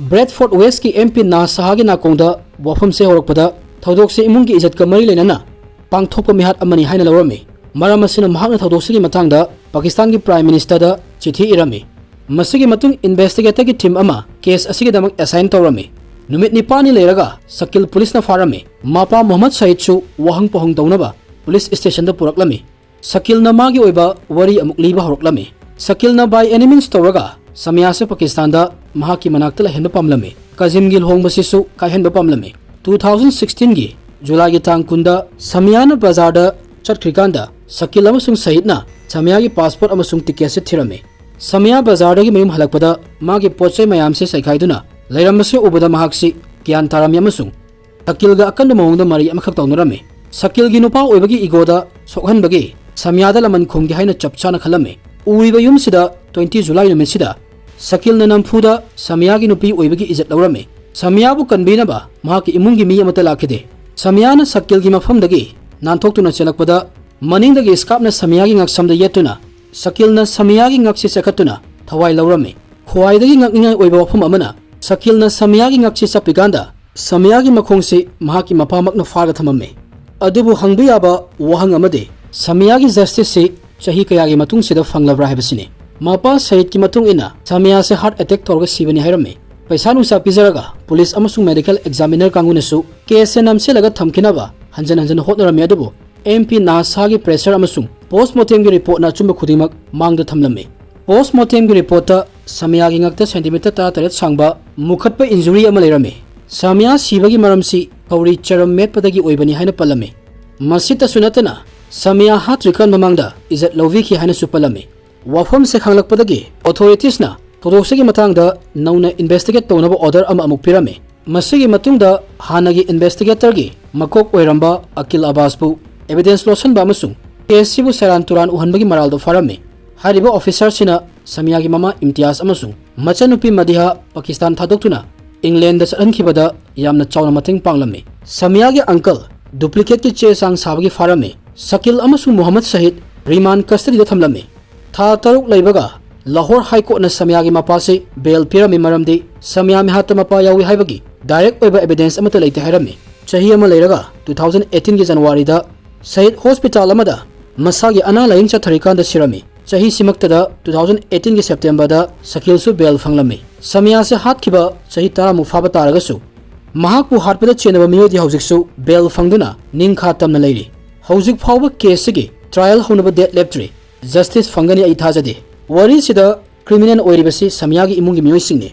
ꯕ꯭ꯔꯦꯗꯐꯣꯔꯗ ꯋꯦꯁꯀꯤ ꯑꯦꯝ ꯄꯤ ꯅꯥꯖ ꯁꯍꯥꯒꯤ ꯅꯥꯀꯣꯡꯗ ꯋꯥꯐꯝꯁꯦ ꯍꯧꯔꯛꯄꯗ ꯊꯧꯗꯣꯛꯁꯦ ꯏꯃꯨꯡꯒꯤ ꯏꯖꯠꯀ ꯃꯔꯤ ꯂꯩꯅꯅ ꯄꯥꯡꯊꯣꯛꯄ ꯃꯤꯍꯥꯠ ꯑꯃꯅꯤ ꯍꯥꯏꯅ ꯂꯧꯔꯝꯃꯤ꯫ ꯃꯔꯝ ꯑꯁꯤꯅ ꯃꯍꯥꯛꯅ ꯊꯧꯗꯣꯛꯁꯤꯒꯤ ꯃꯇꯥꯡꯗ ꯄꯥꯀꯤꯁꯇꯥꯟꯒꯤ ꯄ꯭ꯔꯥꯏꯝ ꯃꯤꯅꯤꯁꯇꯔꯗ ꯆꯤꯊꯤ ꯏꯔꯝꯃꯤ꯫ ꯃꯁꯤꯒꯤ ꯃꯇꯨꯡ ꯏꯟꯚꯦꯁꯇꯤꯒꯦꯇꯔꯒꯤ ꯇꯤꯝ ꯑꯃ ꯀꯦꯁ ꯑꯁꯤꯒꯤꯗꯃꯛ ꯑꯦꯁꯥꯏꯟ ꯇꯧꯔꯝꯃꯤ꯫ ꯅꯨꯃꯤꯠ ꯅꯤꯄꯥꯜꯅꯤ ꯂꯩꯔꯒ ꯁꯀꯤꯜ ꯄꯨꯂꯤꯁꯅ ꯐꯥꯔꯝꯃꯤ꯫ ꯃꯄꯥ ꯃꯨꯍꯝꯃꯗ ꯁꯍꯤꯗꯁꯨ ꯋꯥꯍꯪ ꯄꯥꯎꯍꯪ ꯇꯧꯅꯕ ꯄꯨꯂꯤꯁ ꯁ꯭ꯇꯦꯁꯟꯗ ꯄꯨꯔꯛꯂꯝꯃꯤ꯫ ꯁꯀꯤꯜꯅ ꯃꯥꯒꯤ ꯑꯣꯏꯕ ꯋꯥꯔꯤ ꯑꯃꯨꯛ ꯂꯤꯕ ꯍꯧꯔꯛꯂꯝꯃꯤ꯫ ꯁꯀꯤꯜꯅ by any means ꯇꯧꯔꯒ ꯁꯃꯤꯌꯥꯁꯦ ꯄꯥꯀꯤꯁꯇꯥꯟꯗ ꯃꯍꯥꯛꯀꯤ ꯃꯅꯥꯛꯇ ꯂꯩꯍꯟꯕ ꯄꯥꯝꯂꯝꯃꯤ꯫ ꯀꯖꯤꯝꯒꯤ ꯂꯨꯍꯣꯡꯕꯁꯤꯁꯨ ꯀꯥꯏꯍꯟꯕ ꯄꯥꯝꯂꯝꯃꯤ꯫ ꯇꯨ ꯊꯥꯎꯖꯟ ꯁꯤꯛꯁꯇꯤꯟꯒꯤ ꯖꯨꯂꯥꯏꯒꯤ ꯇꯥꯡ ꯀꯨꯟꯗ ꯁꯃꯤꯌꯥꯅ ꯕꯖꯥꯔꯗ ꯆꯠꯈ꯭ꯔꯤꯀꯥꯟꯗ ꯁꯀꯤꯜ ꯑꯃꯁꯨꯡ ꯁꯍꯤꯗꯅ ꯁꯃꯤꯌꯥꯒꯤ ꯄꯥꯁꯄꯣꯔꯠ ꯑꯃꯁꯨꯡ ꯇꯤꯀꯦꯠꯁꯦ ꯊꯤꯔꯝꯃꯤ꯫ ꯁꯃꯤꯌꯥ ꯕꯖꯥꯔꯗꯒꯤ ꯃꯌꯨꯝ ꯍꯜꯂꯛꯄꯗ ꯃꯥꯒꯤ ꯄꯣꯠ ꯆꯩ ꯃꯌꯥꯝꯁꯦ ꯆꯥꯏꯈꯥꯏꯗꯨꯅ ꯂꯩꯔꯝꯕꯁꯦ ꯎꯕꯗ ꯃꯍꯥꯛꯁꯤ ꯒ꯭ꯌꯥꯟ ꯇꯥꯔꯝꯃꯤ ꯑꯃꯁꯨꯡ ꯁꯀꯤꯜꯒ ꯑꯀꯟꯕ ꯃꯑꯣꯡꯗ ꯃꯔꯩ ꯑꯃꯈꯛ ꯇꯧꯅꯔꯝꯃꯤ꯫ ꯁꯀꯤꯜꯒꯤ ꯅꯨꯄꯥ ꯑꯣꯏꯕꯒꯤ ꯏꯒꯣꯗ ꯁꯣꯛꯍꯟꯕꯒꯤ ꯁꯃꯤꯌꯥꯗ ꯂꯃꯟ ꯈꯨꯝꯒꯦ ꯍꯥꯏꯅ ꯆꯞ ꯆꯥꯅ ꯈꯜꯂꯝꯃꯤ꯫ ꯎꯔꯤꯕ ꯌꯨꯝꯁꯤꯗ ꯇ꯭ꯋꯦꯟꯇꯤ ꯖꯨꯂꯥꯏ ꯅꯨꯃꯤꯠꯁꯤꯗ ꯁꯀꯤꯜꯅ ꯅꯝꯐꯨꯗ ꯁꯃꯤꯌꯥꯒꯤ ꯅꯨꯄꯤ ꯑꯣꯏꯕꯒꯤ ꯏꯖꯠ ꯂꯧꯔꯝꯃꯤ꯫ ꯁꯃꯤꯌꯥꯕꯨ ꯀꯟꯕꯤꯅꯕ ꯃꯍꯥꯛꯀꯤ ꯏꯃꯨꯡꯒꯤ ꯃꯤ ꯑꯃꯠꯇ ꯂꯥꯛꯈꯤꯗꯦ꯫ ꯁꯃꯤꯌꯥꯅ ꯁꯀꯤꯜꯒꯤ ꯃꯐꯝꯗꯒꯤ ꯅꯥꯟꯊꯣꯛꯇꯨꯅ ꯆꯦꯜꯂꯛꯄꯗ ꯃꯅꯤꯡꯗꯒꯤ ꯁ꯭ꯀꯥꯞꯅ ꯁꯃꯤꯌꯥꯒꯤ ꯉꯛꯁꯝꯗ ꯌꯦꯠꯇꯨꯅ ꯁꯀꯤꯜꯅ ꯁꯃꯤꯌꯥꯒꯤ ꯉꯛꯁꯤ ꯆꯦꯈꯠꯇꯨꯅ ꯊꯋꯥꯏ ꯂꯧꯔꯝꯃꯤ꯫ ꯈ꯭ꯋꯥꯏꯗꯒꯤ ꯉꯛꯅꯤꯡꯉꯥꯏ ꯑꯣꯏꯕ ꯋꯥꯐꯝ ꯑꯃꯅ ꯁꯀꯤꯜꯅ ꯁꯃꯤꯌꯥꯒꯤ ꯉꯛꯁꯤ ꯆꯞꯄꯤꯀꯥꯟꯗ ꯁꯃꯤꯌꯥꯒꯤ ꯃꯈꯣꯡꯁꯤ ꯃꯍꯥꯛꯀꯤ ꯃꯄꯥꯃꯛꯅ ꯐꯥꯔꯒ ꯊꯝꯃꯝꯃꯤ꯫ ꯑꯗꯨꯕꯨ ꯍꯪꯕ ꯌꯥꯕ ꯋꯥꯍꯪ ꯑꯃꯗꯤ ꯁꯃꯤꯌꯥꯒꯤ ꯖꯁꯇꯤꯁꯁꯤ ꯆꯍꯤ ꯀꯌꯥꯒꯤ ꯃꯇꯨꯡꯁꯤꯗ ꯐꯪꯂꯕ꯭ꯔꯥ ꯍꯥꯏꯕꯁꯤꯅꯤ꯫ ꯃꯄꯥ ꯁꯌꯤꯗꯀꯤ ꯃꯇꯨꯡ ꯏꯟꯅ ꯁꯃꯤꯌꯥꯁꯦ ꯍꯥꯔꯠ ꯑꯦꯇꯦꯛ ꯇꯧꯔꯒ ꯁꯤꯕꯅꯤ ꯍꯥꯏꯔꯝꯃꯤ꯫ ꯄꯩꯁꯥ ꯅꯨꯡꯁꯥ ꯄꯤꯖꯔꯒ ꯄꯨꯂꯤꯁ ꯑꯃꯁꯨꯡ ꯃꯦꯗꯤꯀꯦꯜ ꯑꯦꯛꯖꯥꯃꯤꯅꯔ ꯀꯥꯡꯕꯨꯅꯁꯨ ꯀꯦꯁꯁꯦ ꯅꯝꯁꯤꯜꯂꯒ ꯊꯝꯈꯤꯅꯕ ꯍꯟꯖꯟ ꯍꯟꯖꯟ ꯍꯣꯠꯅꯔꯝꯃꯤ, ꯑꯗꯨꯕꯨ ꯑꯦꯝ ꯄꯤ ꯅꯥꯁꯥꯒꯤ ꯄ꯭ꯔꯦꯁꯔ ꯑꯃꯁꯨꯡ ꯄꯣꯁꯃꯣꯔꯇꯦꯝꯒꯤ ꯔꯤꯄꯣꯔꯠꯅ ꯑꯆꯨꯝꯕ ꯈꯨꯗꯤꯡꯃꯛ ꯃꯥꯡꯗ ꯊꯝꯂꯝꯃꯤ꯫ ꯄꯣꯁꯃꯣꯔꯇꯦꯝꯒꯤ ꯔꯤꯄꯣꯔꯠꯇ ꯁꯃꯤꯌꯥꯒꯤ ꯉꯛꯇ ꯁꯦꯟꯇꯤꯃꯤꯇꯔ ꯇꯔꯥꯇꯔꯦꯠ ꯁꯥꯡꯕ ꯃꯨꯈꯠꯄ ꯏꯟꯖꯨꯔꯤ ꯑꯃ ꯂꯩꯔꯝꯃꯤ꯫ ꯁꯃꯤꯌꯥ ꯁꯤꯕꯒꯤ ꯃꯔꯝꯁꯤ ꯈꯧꯔꯤ ꯆꯔꯝ ꯃꯦꯠꯄꯗꯒꯤ ꯑꯣꯏꯕꯅꯤ ꯍꯥꯏꯅ ꯄꯜꯂꯝꯃꯤ꯫ ꯃꯁꯤꯇꯁꯨ ꯅꯠꯇꯅ ꯁꯃꯤꯌꯥ ꯍꯥꯠꯇ꯭ꯔꯤꯀꯥꯟ ꯃꯃꯥꯡꯗ ꯏꯖꯠ ꯂꯧꯕꯤꯈꯤ ꯍꯥꯏꯅꯁꯨ ꯄꯜꯂꯝꯃꯤ꯫ ꯋꯥꯐꯝꯁꯦ ꯈꯪꯂꯛꯄꯗꯒꯤ ꯑꯣꯊꯣꯔꯤꯇꯤꯁꯅ ꯊꯧꯗꯣꯛꯁꯤꯒꯤ ꯃꯇꯥꯡꯗ ꯅꯧꯅ ꯏꯟꯚꯦꯁꯇꯤꯒꯦꯠ ꯇꯧꯅꯕ ꯑꯣꯔꯗꯔ ꯑꯃ ꯑꯃꯨꯛ ꯄꯤꯔꯝꯃꯤ꯫ ꯃꯁꯤꯒꯤ ꯃꯇꯨꯡꯗ ꯍꯥꯟꯅꯒꯤ ꯏꯟꯚꯦꯁꯇꯤꯒꯦꯇꯔꯒꯤ ꯃꯀꯣꯛ ꯑꯣꯏꯔꯝꯕ ꯑꯀꯤꯜ ꯑꯕꯥꯁꯄꯨ ꯑꯦꯚꯤꯗꯦꯟꯁ ꯂꯣꯠꯁꯤꯟꯕ ꯑꯃꯁꯨꯡ ꯀꯦꯁꯁꯤꯕꯨ ꯁꯦꯔꯥꯟ ꯇꯨꯔꯥꯟ ꯎꯍꯟꯕꯒꯤ ꯃꯔꯥꯜꯗ ꯐꯥꯔꯝꯃꯤ꯫ ꯍꯥꯏꯔꯤꯕ ꯑꯣꯐꯤꯁꯥꯔꯁꯤꯅ ꯁꯃꯤꯌꯥꯒꯤ ꯃꯃꯥ ꯏꯝꯇꯤꯌꯥꯖ ꯑꯃꯁꯨꯡ ꯃꯆꯟꯅꯨꯄꯤ ꯃꯗꯤꯍꯥ ꯄꯥꯀꯤꯁꯇꯥꯟ ꯊꯥꯗꯣꯛꯇꯨꯅ ꯏꯪꯂꯦꯟꯗ ꯆꯠꯍꯟꯈꯤꯕꯗ ꯌꯥꯝꯅ ꯆꯥꯎꯅ ꯃꯇꯦꯡ ꯄꯥꯡꯂꯝꯃꯤ꯫ ꯁꯃꯤꯌꯥꯒꯤ ꯑꯪꯀꯜ ꯗꯨꯄ꯭ꯂꯤꯀꯦꯠꯀꯤ ꯆꯦ ꯆꯥꯡ ꯁꯥꯕꯒꯤ ꯐꯥꯔꯝꯃꯤ꯫ ꯁꯀꯤꯜ ꯑꯃꯁꯨꯡ ꯃꯨꯍꯝꯃꯗ ꯁꯍꯤꯗ ꯔꯤꯃꯥꯟ ꯀꯁꯇꯗꯤꯗ ꯊꯝꯂꯝꯃꯤ꯫ ꯊꯥ ꯇꯔꯨꯛ ꯂꯩꯕꯒ ꯂꯥꯍꯣꯔ ꯍꯥꯏ ꯀꯣꯔꯠꯅ ꯁꯃꯤꯌꯥꯒꯤ ꯃꯄꯥꯁꯤ ꯕꯦꯜ ꯄꯤꯔꯝꯃꯤ, ꯃꯔꯝꯗꯤ ꯁꯃꯤꯌꯥ ꯃꯤꯍꯥꯠꯇ ꯃꯄꯥ ꯌꯥꯎꯏ ꯍꯥꯏꯕꯒꯤ ꯗꯥꯏꯔꯦꯛ ꯑꯣꯏꯕ ꯑꯦꯚꯤꯗꯦꯟꯁ ꯑꯃꯠꯇ ꯂꯩꯇꯦ ꯍꯥꯏꯔꯝꯃꯤ꯫ ꯆꯍꯤ ꯑꯃ ꯂꯩꯔꯒ ꯇꯨ ꯊꯥꯎꯖꯟ ꯑꯩꯠꯇꯤꯟꯒꯤ ꯖꯅꯋꯥꯔꯤꯗ ꯁꯍꯤꯗ ꯍꯣꯁꯄꯤꯇꯥꯜ ꯑꯃꯗ ꯃꯁꯥꯒꯤ ꯑꯅꯥ ꯂꯥꯌꯦꯡ ꯆꯠꯊꯔꯤꯀꯥꯟꯗ ꯁꯤꯔꯝꯃꯤ꯫ ꯆꯍꯤꯁꯤꯃꯛꯇꯗ ꯇꯨ ꯊꯥꯎꯖꯟ ꯑꯩꯠꯇꯤꯟꯒꯤ ꯁꯦꯞꯇꯦꯝꯕꯔꯗ ꯁꯀꯤꯜꯁꯨ ꯕꯦꯜ ꯐꯪꯂꯝꯃꯤ꯫ ꯁꯃꯤꯌꯥꯁꯦ ꯍꯥꯠꯈꯤꯕ ꯆꯍꯤ ꯇꯔꯥꯃꯨꯛ ꯐꯥꯕ ꯇꯥꯔꯒꯁꯨ ꯃꯍꯥꯛꯄꯨ ꯍꯥꯠꯄꯗ ꯆꯦꯟꯅꯕ ꯃꯤꯑꯣꯏꯗꯤ ꯍꯧꯖꯤꯛꯁꯨ ꯕꯦꯜ ꯐꯪꯗꯨꯅ ꯅꯤꯡꯈꯥ ꯇꯝꯅ ꯂꯩꯔꯤ꯫ ꯍꯧꯖꯤꯛ ꯐꯥꯎꯕ ꯀꯦꯁꯁꯤꯒꯤ ꯇ꯭ꯔꯥꯌꯦꯜ ꯍꯧꯅꯕ ꯗꯦꯠ ꯂꯦꯞꯇ꯭ꯔꯤ꯫ ꯖꯁꯇꯤꯁ ꯐꯪꯒꯅꯤ ꯑꯩ ꯊꯥꯖꯗꯦ꯫ ꯋꯥꯔꯤꯁꯤꯗ ꯀ꯭ꯔꯤꯃꯤꯅꯦꯜ ꯑꯣꯏꯔꯤꯕꯁꯤ ꯁꯃꯤꯌꯥꯒꯤ ꯏꯃꯨꯡꯒꯤ ꯃꯤꯑꯣꯏꯁꯤꯡꯅꯤ꯫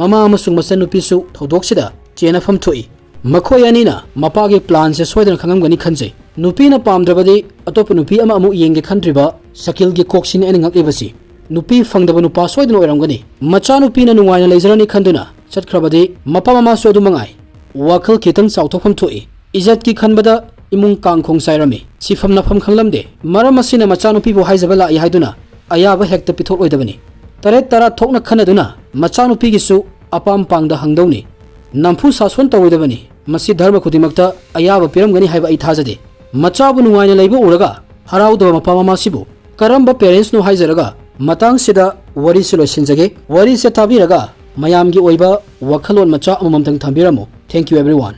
ꯃꯃꯥ ꯑꯃꯁꯨꯡ ꯃꯆꯟꯅꯨꯄꯤꯁꯨ ꯊꯧꯗꯣꯛꯁꯤꯗ ꯆꯦꯟꯅꯐꯝ ꯊꯣꯛꯏ꯫ ꯃꯈꯣꯏ ꯑꯅꯤꯅ ꯃꯄꯥꯒꯤ ꯄ꯭ꯂꯥꯟꯁꯦ ꯁꯣꯏꯗꯅ ꯈꯪꯉꯝꯒꯅꯤ ꯈꯟꯖꯩ꯫ ꯅꯨꯄꯤꯅ ꯄꯥꯝꯗ꯭ꯔꯕꯗꯤ ꯑꯇꯣꯞꯄ ꯅꯨꯄꯤ ꯑꯃ ꯑꯃꯨꯛ ꯌꯦꯡꯒꯦ ꯈꯟꯗ꯭ꯔꯤꯕ ꯁꯀꯤꯜꯒꯤ ꯀꯣꯛꯁꯤꯅꯤ ꯑꯩꯅ ꯉꯛꯂꯤꯕꯁꯤ꯫ ꯅꯨꯄꯤ ꯐꯪꯗꯕ ꯅꯨꯄꯥ ꯁꯣꯏꯗꯅ ꯑꯣꯏꯔꯝꯒꯅꯤ꯫ ꯃꯆꯥꯅꯨꯄꯤꯅ ꯅꯨꯡꯉꯥꯏꯅ ꯂꯩꯖꯔꯅꯤ ꯈꯟꯗꯨꯅ ꯆꯠꯈ꯭ꯔꯕꯗꯤ ꯃꯄꯥ ꯃꯃꯥꯁꯨ ꯑꯗꯨ ꯃꯉꯥꯏ꯫ ꯋꯥꯈꯜ ꯈꯤꯇꯪ ꯆꯥꯎꯊꯣꯛꯐꯝ ꯊꯣꯛꯏ꯫ ꯏꯖꯠꯀꯤ ꯈꯟꯕꯗ ꯏꯃꯨꯡ ꯀꯥꯡ ꯈꯣꯡ ꯆꯥꯏꯔꯝꯃꯤ꯫ ꯁꯤꯐꯝ ꯅꯐꯝ ꯈꯪꯂꯝꯗꯦ꯫ ꯃꯔꯝ ꯑꯁꯤꯅ ꯃꯆꯥꯅꯨꯄꯤꯕꯨ ꯍꯥꯏꯖꯕ ꯂꯥꯛꯏ ꯍꯥꯏꯗꯨꯅ ꯑꯌꯥꯕ ꯍꯦꯛꯇ ꯄꯤꯊꯣꯛꯂꯣꯏꯗꯕꯅꯤ꯫ ꯇꯔꯦꯠ ꯇꯔꯥ ꯊꯣꯛꯅ ꯈꯟꯅꯗꯨꯅ ꯃꯆꯥꯅꯨꯄꯤꯒꯤꯁꯨ ꯑꯄꯥꯝ ꯄꯥꯡꯗ ꯍꯪꯗꯧꯅꯤ꯫ ꯅꯝꯐꯨ ꯁꯥꯁꯣꯟ ꯇꯧꯔꯣꯏꯗꯕꯅꯤ꯫ ꯃꯁꯤ ꯙꯔꯃ ꯈꯨꯗꯤꯡꯃꯛꯇ ꯑꯌꯥꯕ ꯄꯤꯔꯝꯒꯅꯤ ꯍꯥꯏꯕ ꯑꯩ ꯊꯥꯖꯗꯦ꯫ ꯃꯆꯥꯕꯨ ꯅꯨꯡꯉꯥꯏꯅ ꯂꯩꯕ ꯎꯔꯒ ꯍꯔꯥꯎꯗꯕ ꯃꯄꯥ ꯃꯃꯥꯁꯤꯕꯨ ꯀꯔꯝꯕ ꯄꯦꯔꯦꯟꯁꯅꯣ ꯍꯥꯏꯖꯔꯒ ꯃꯇꯥꯡꯁꯤꯗ ꯋꯥꯔꯤꯁꯤ ꯂꯣꯏꯁꯤꯟꯖꯒꯦ꯫ ꯋꯥꯔꯤꯁꯦ ꯇꯥꯕꯤꯔꯒ ꯃꯌꯥꯝꯒꯤ ꯑꯣꯏꯕ ꯋꯥꯈꯜꯂꯣꯟ ꯃꯆꯥ ꯑꯃꯃꯝꯇꯪ ꯊꯝꯕꯤꯔꯝꯃꯨ꯫ Thank you everyone꯫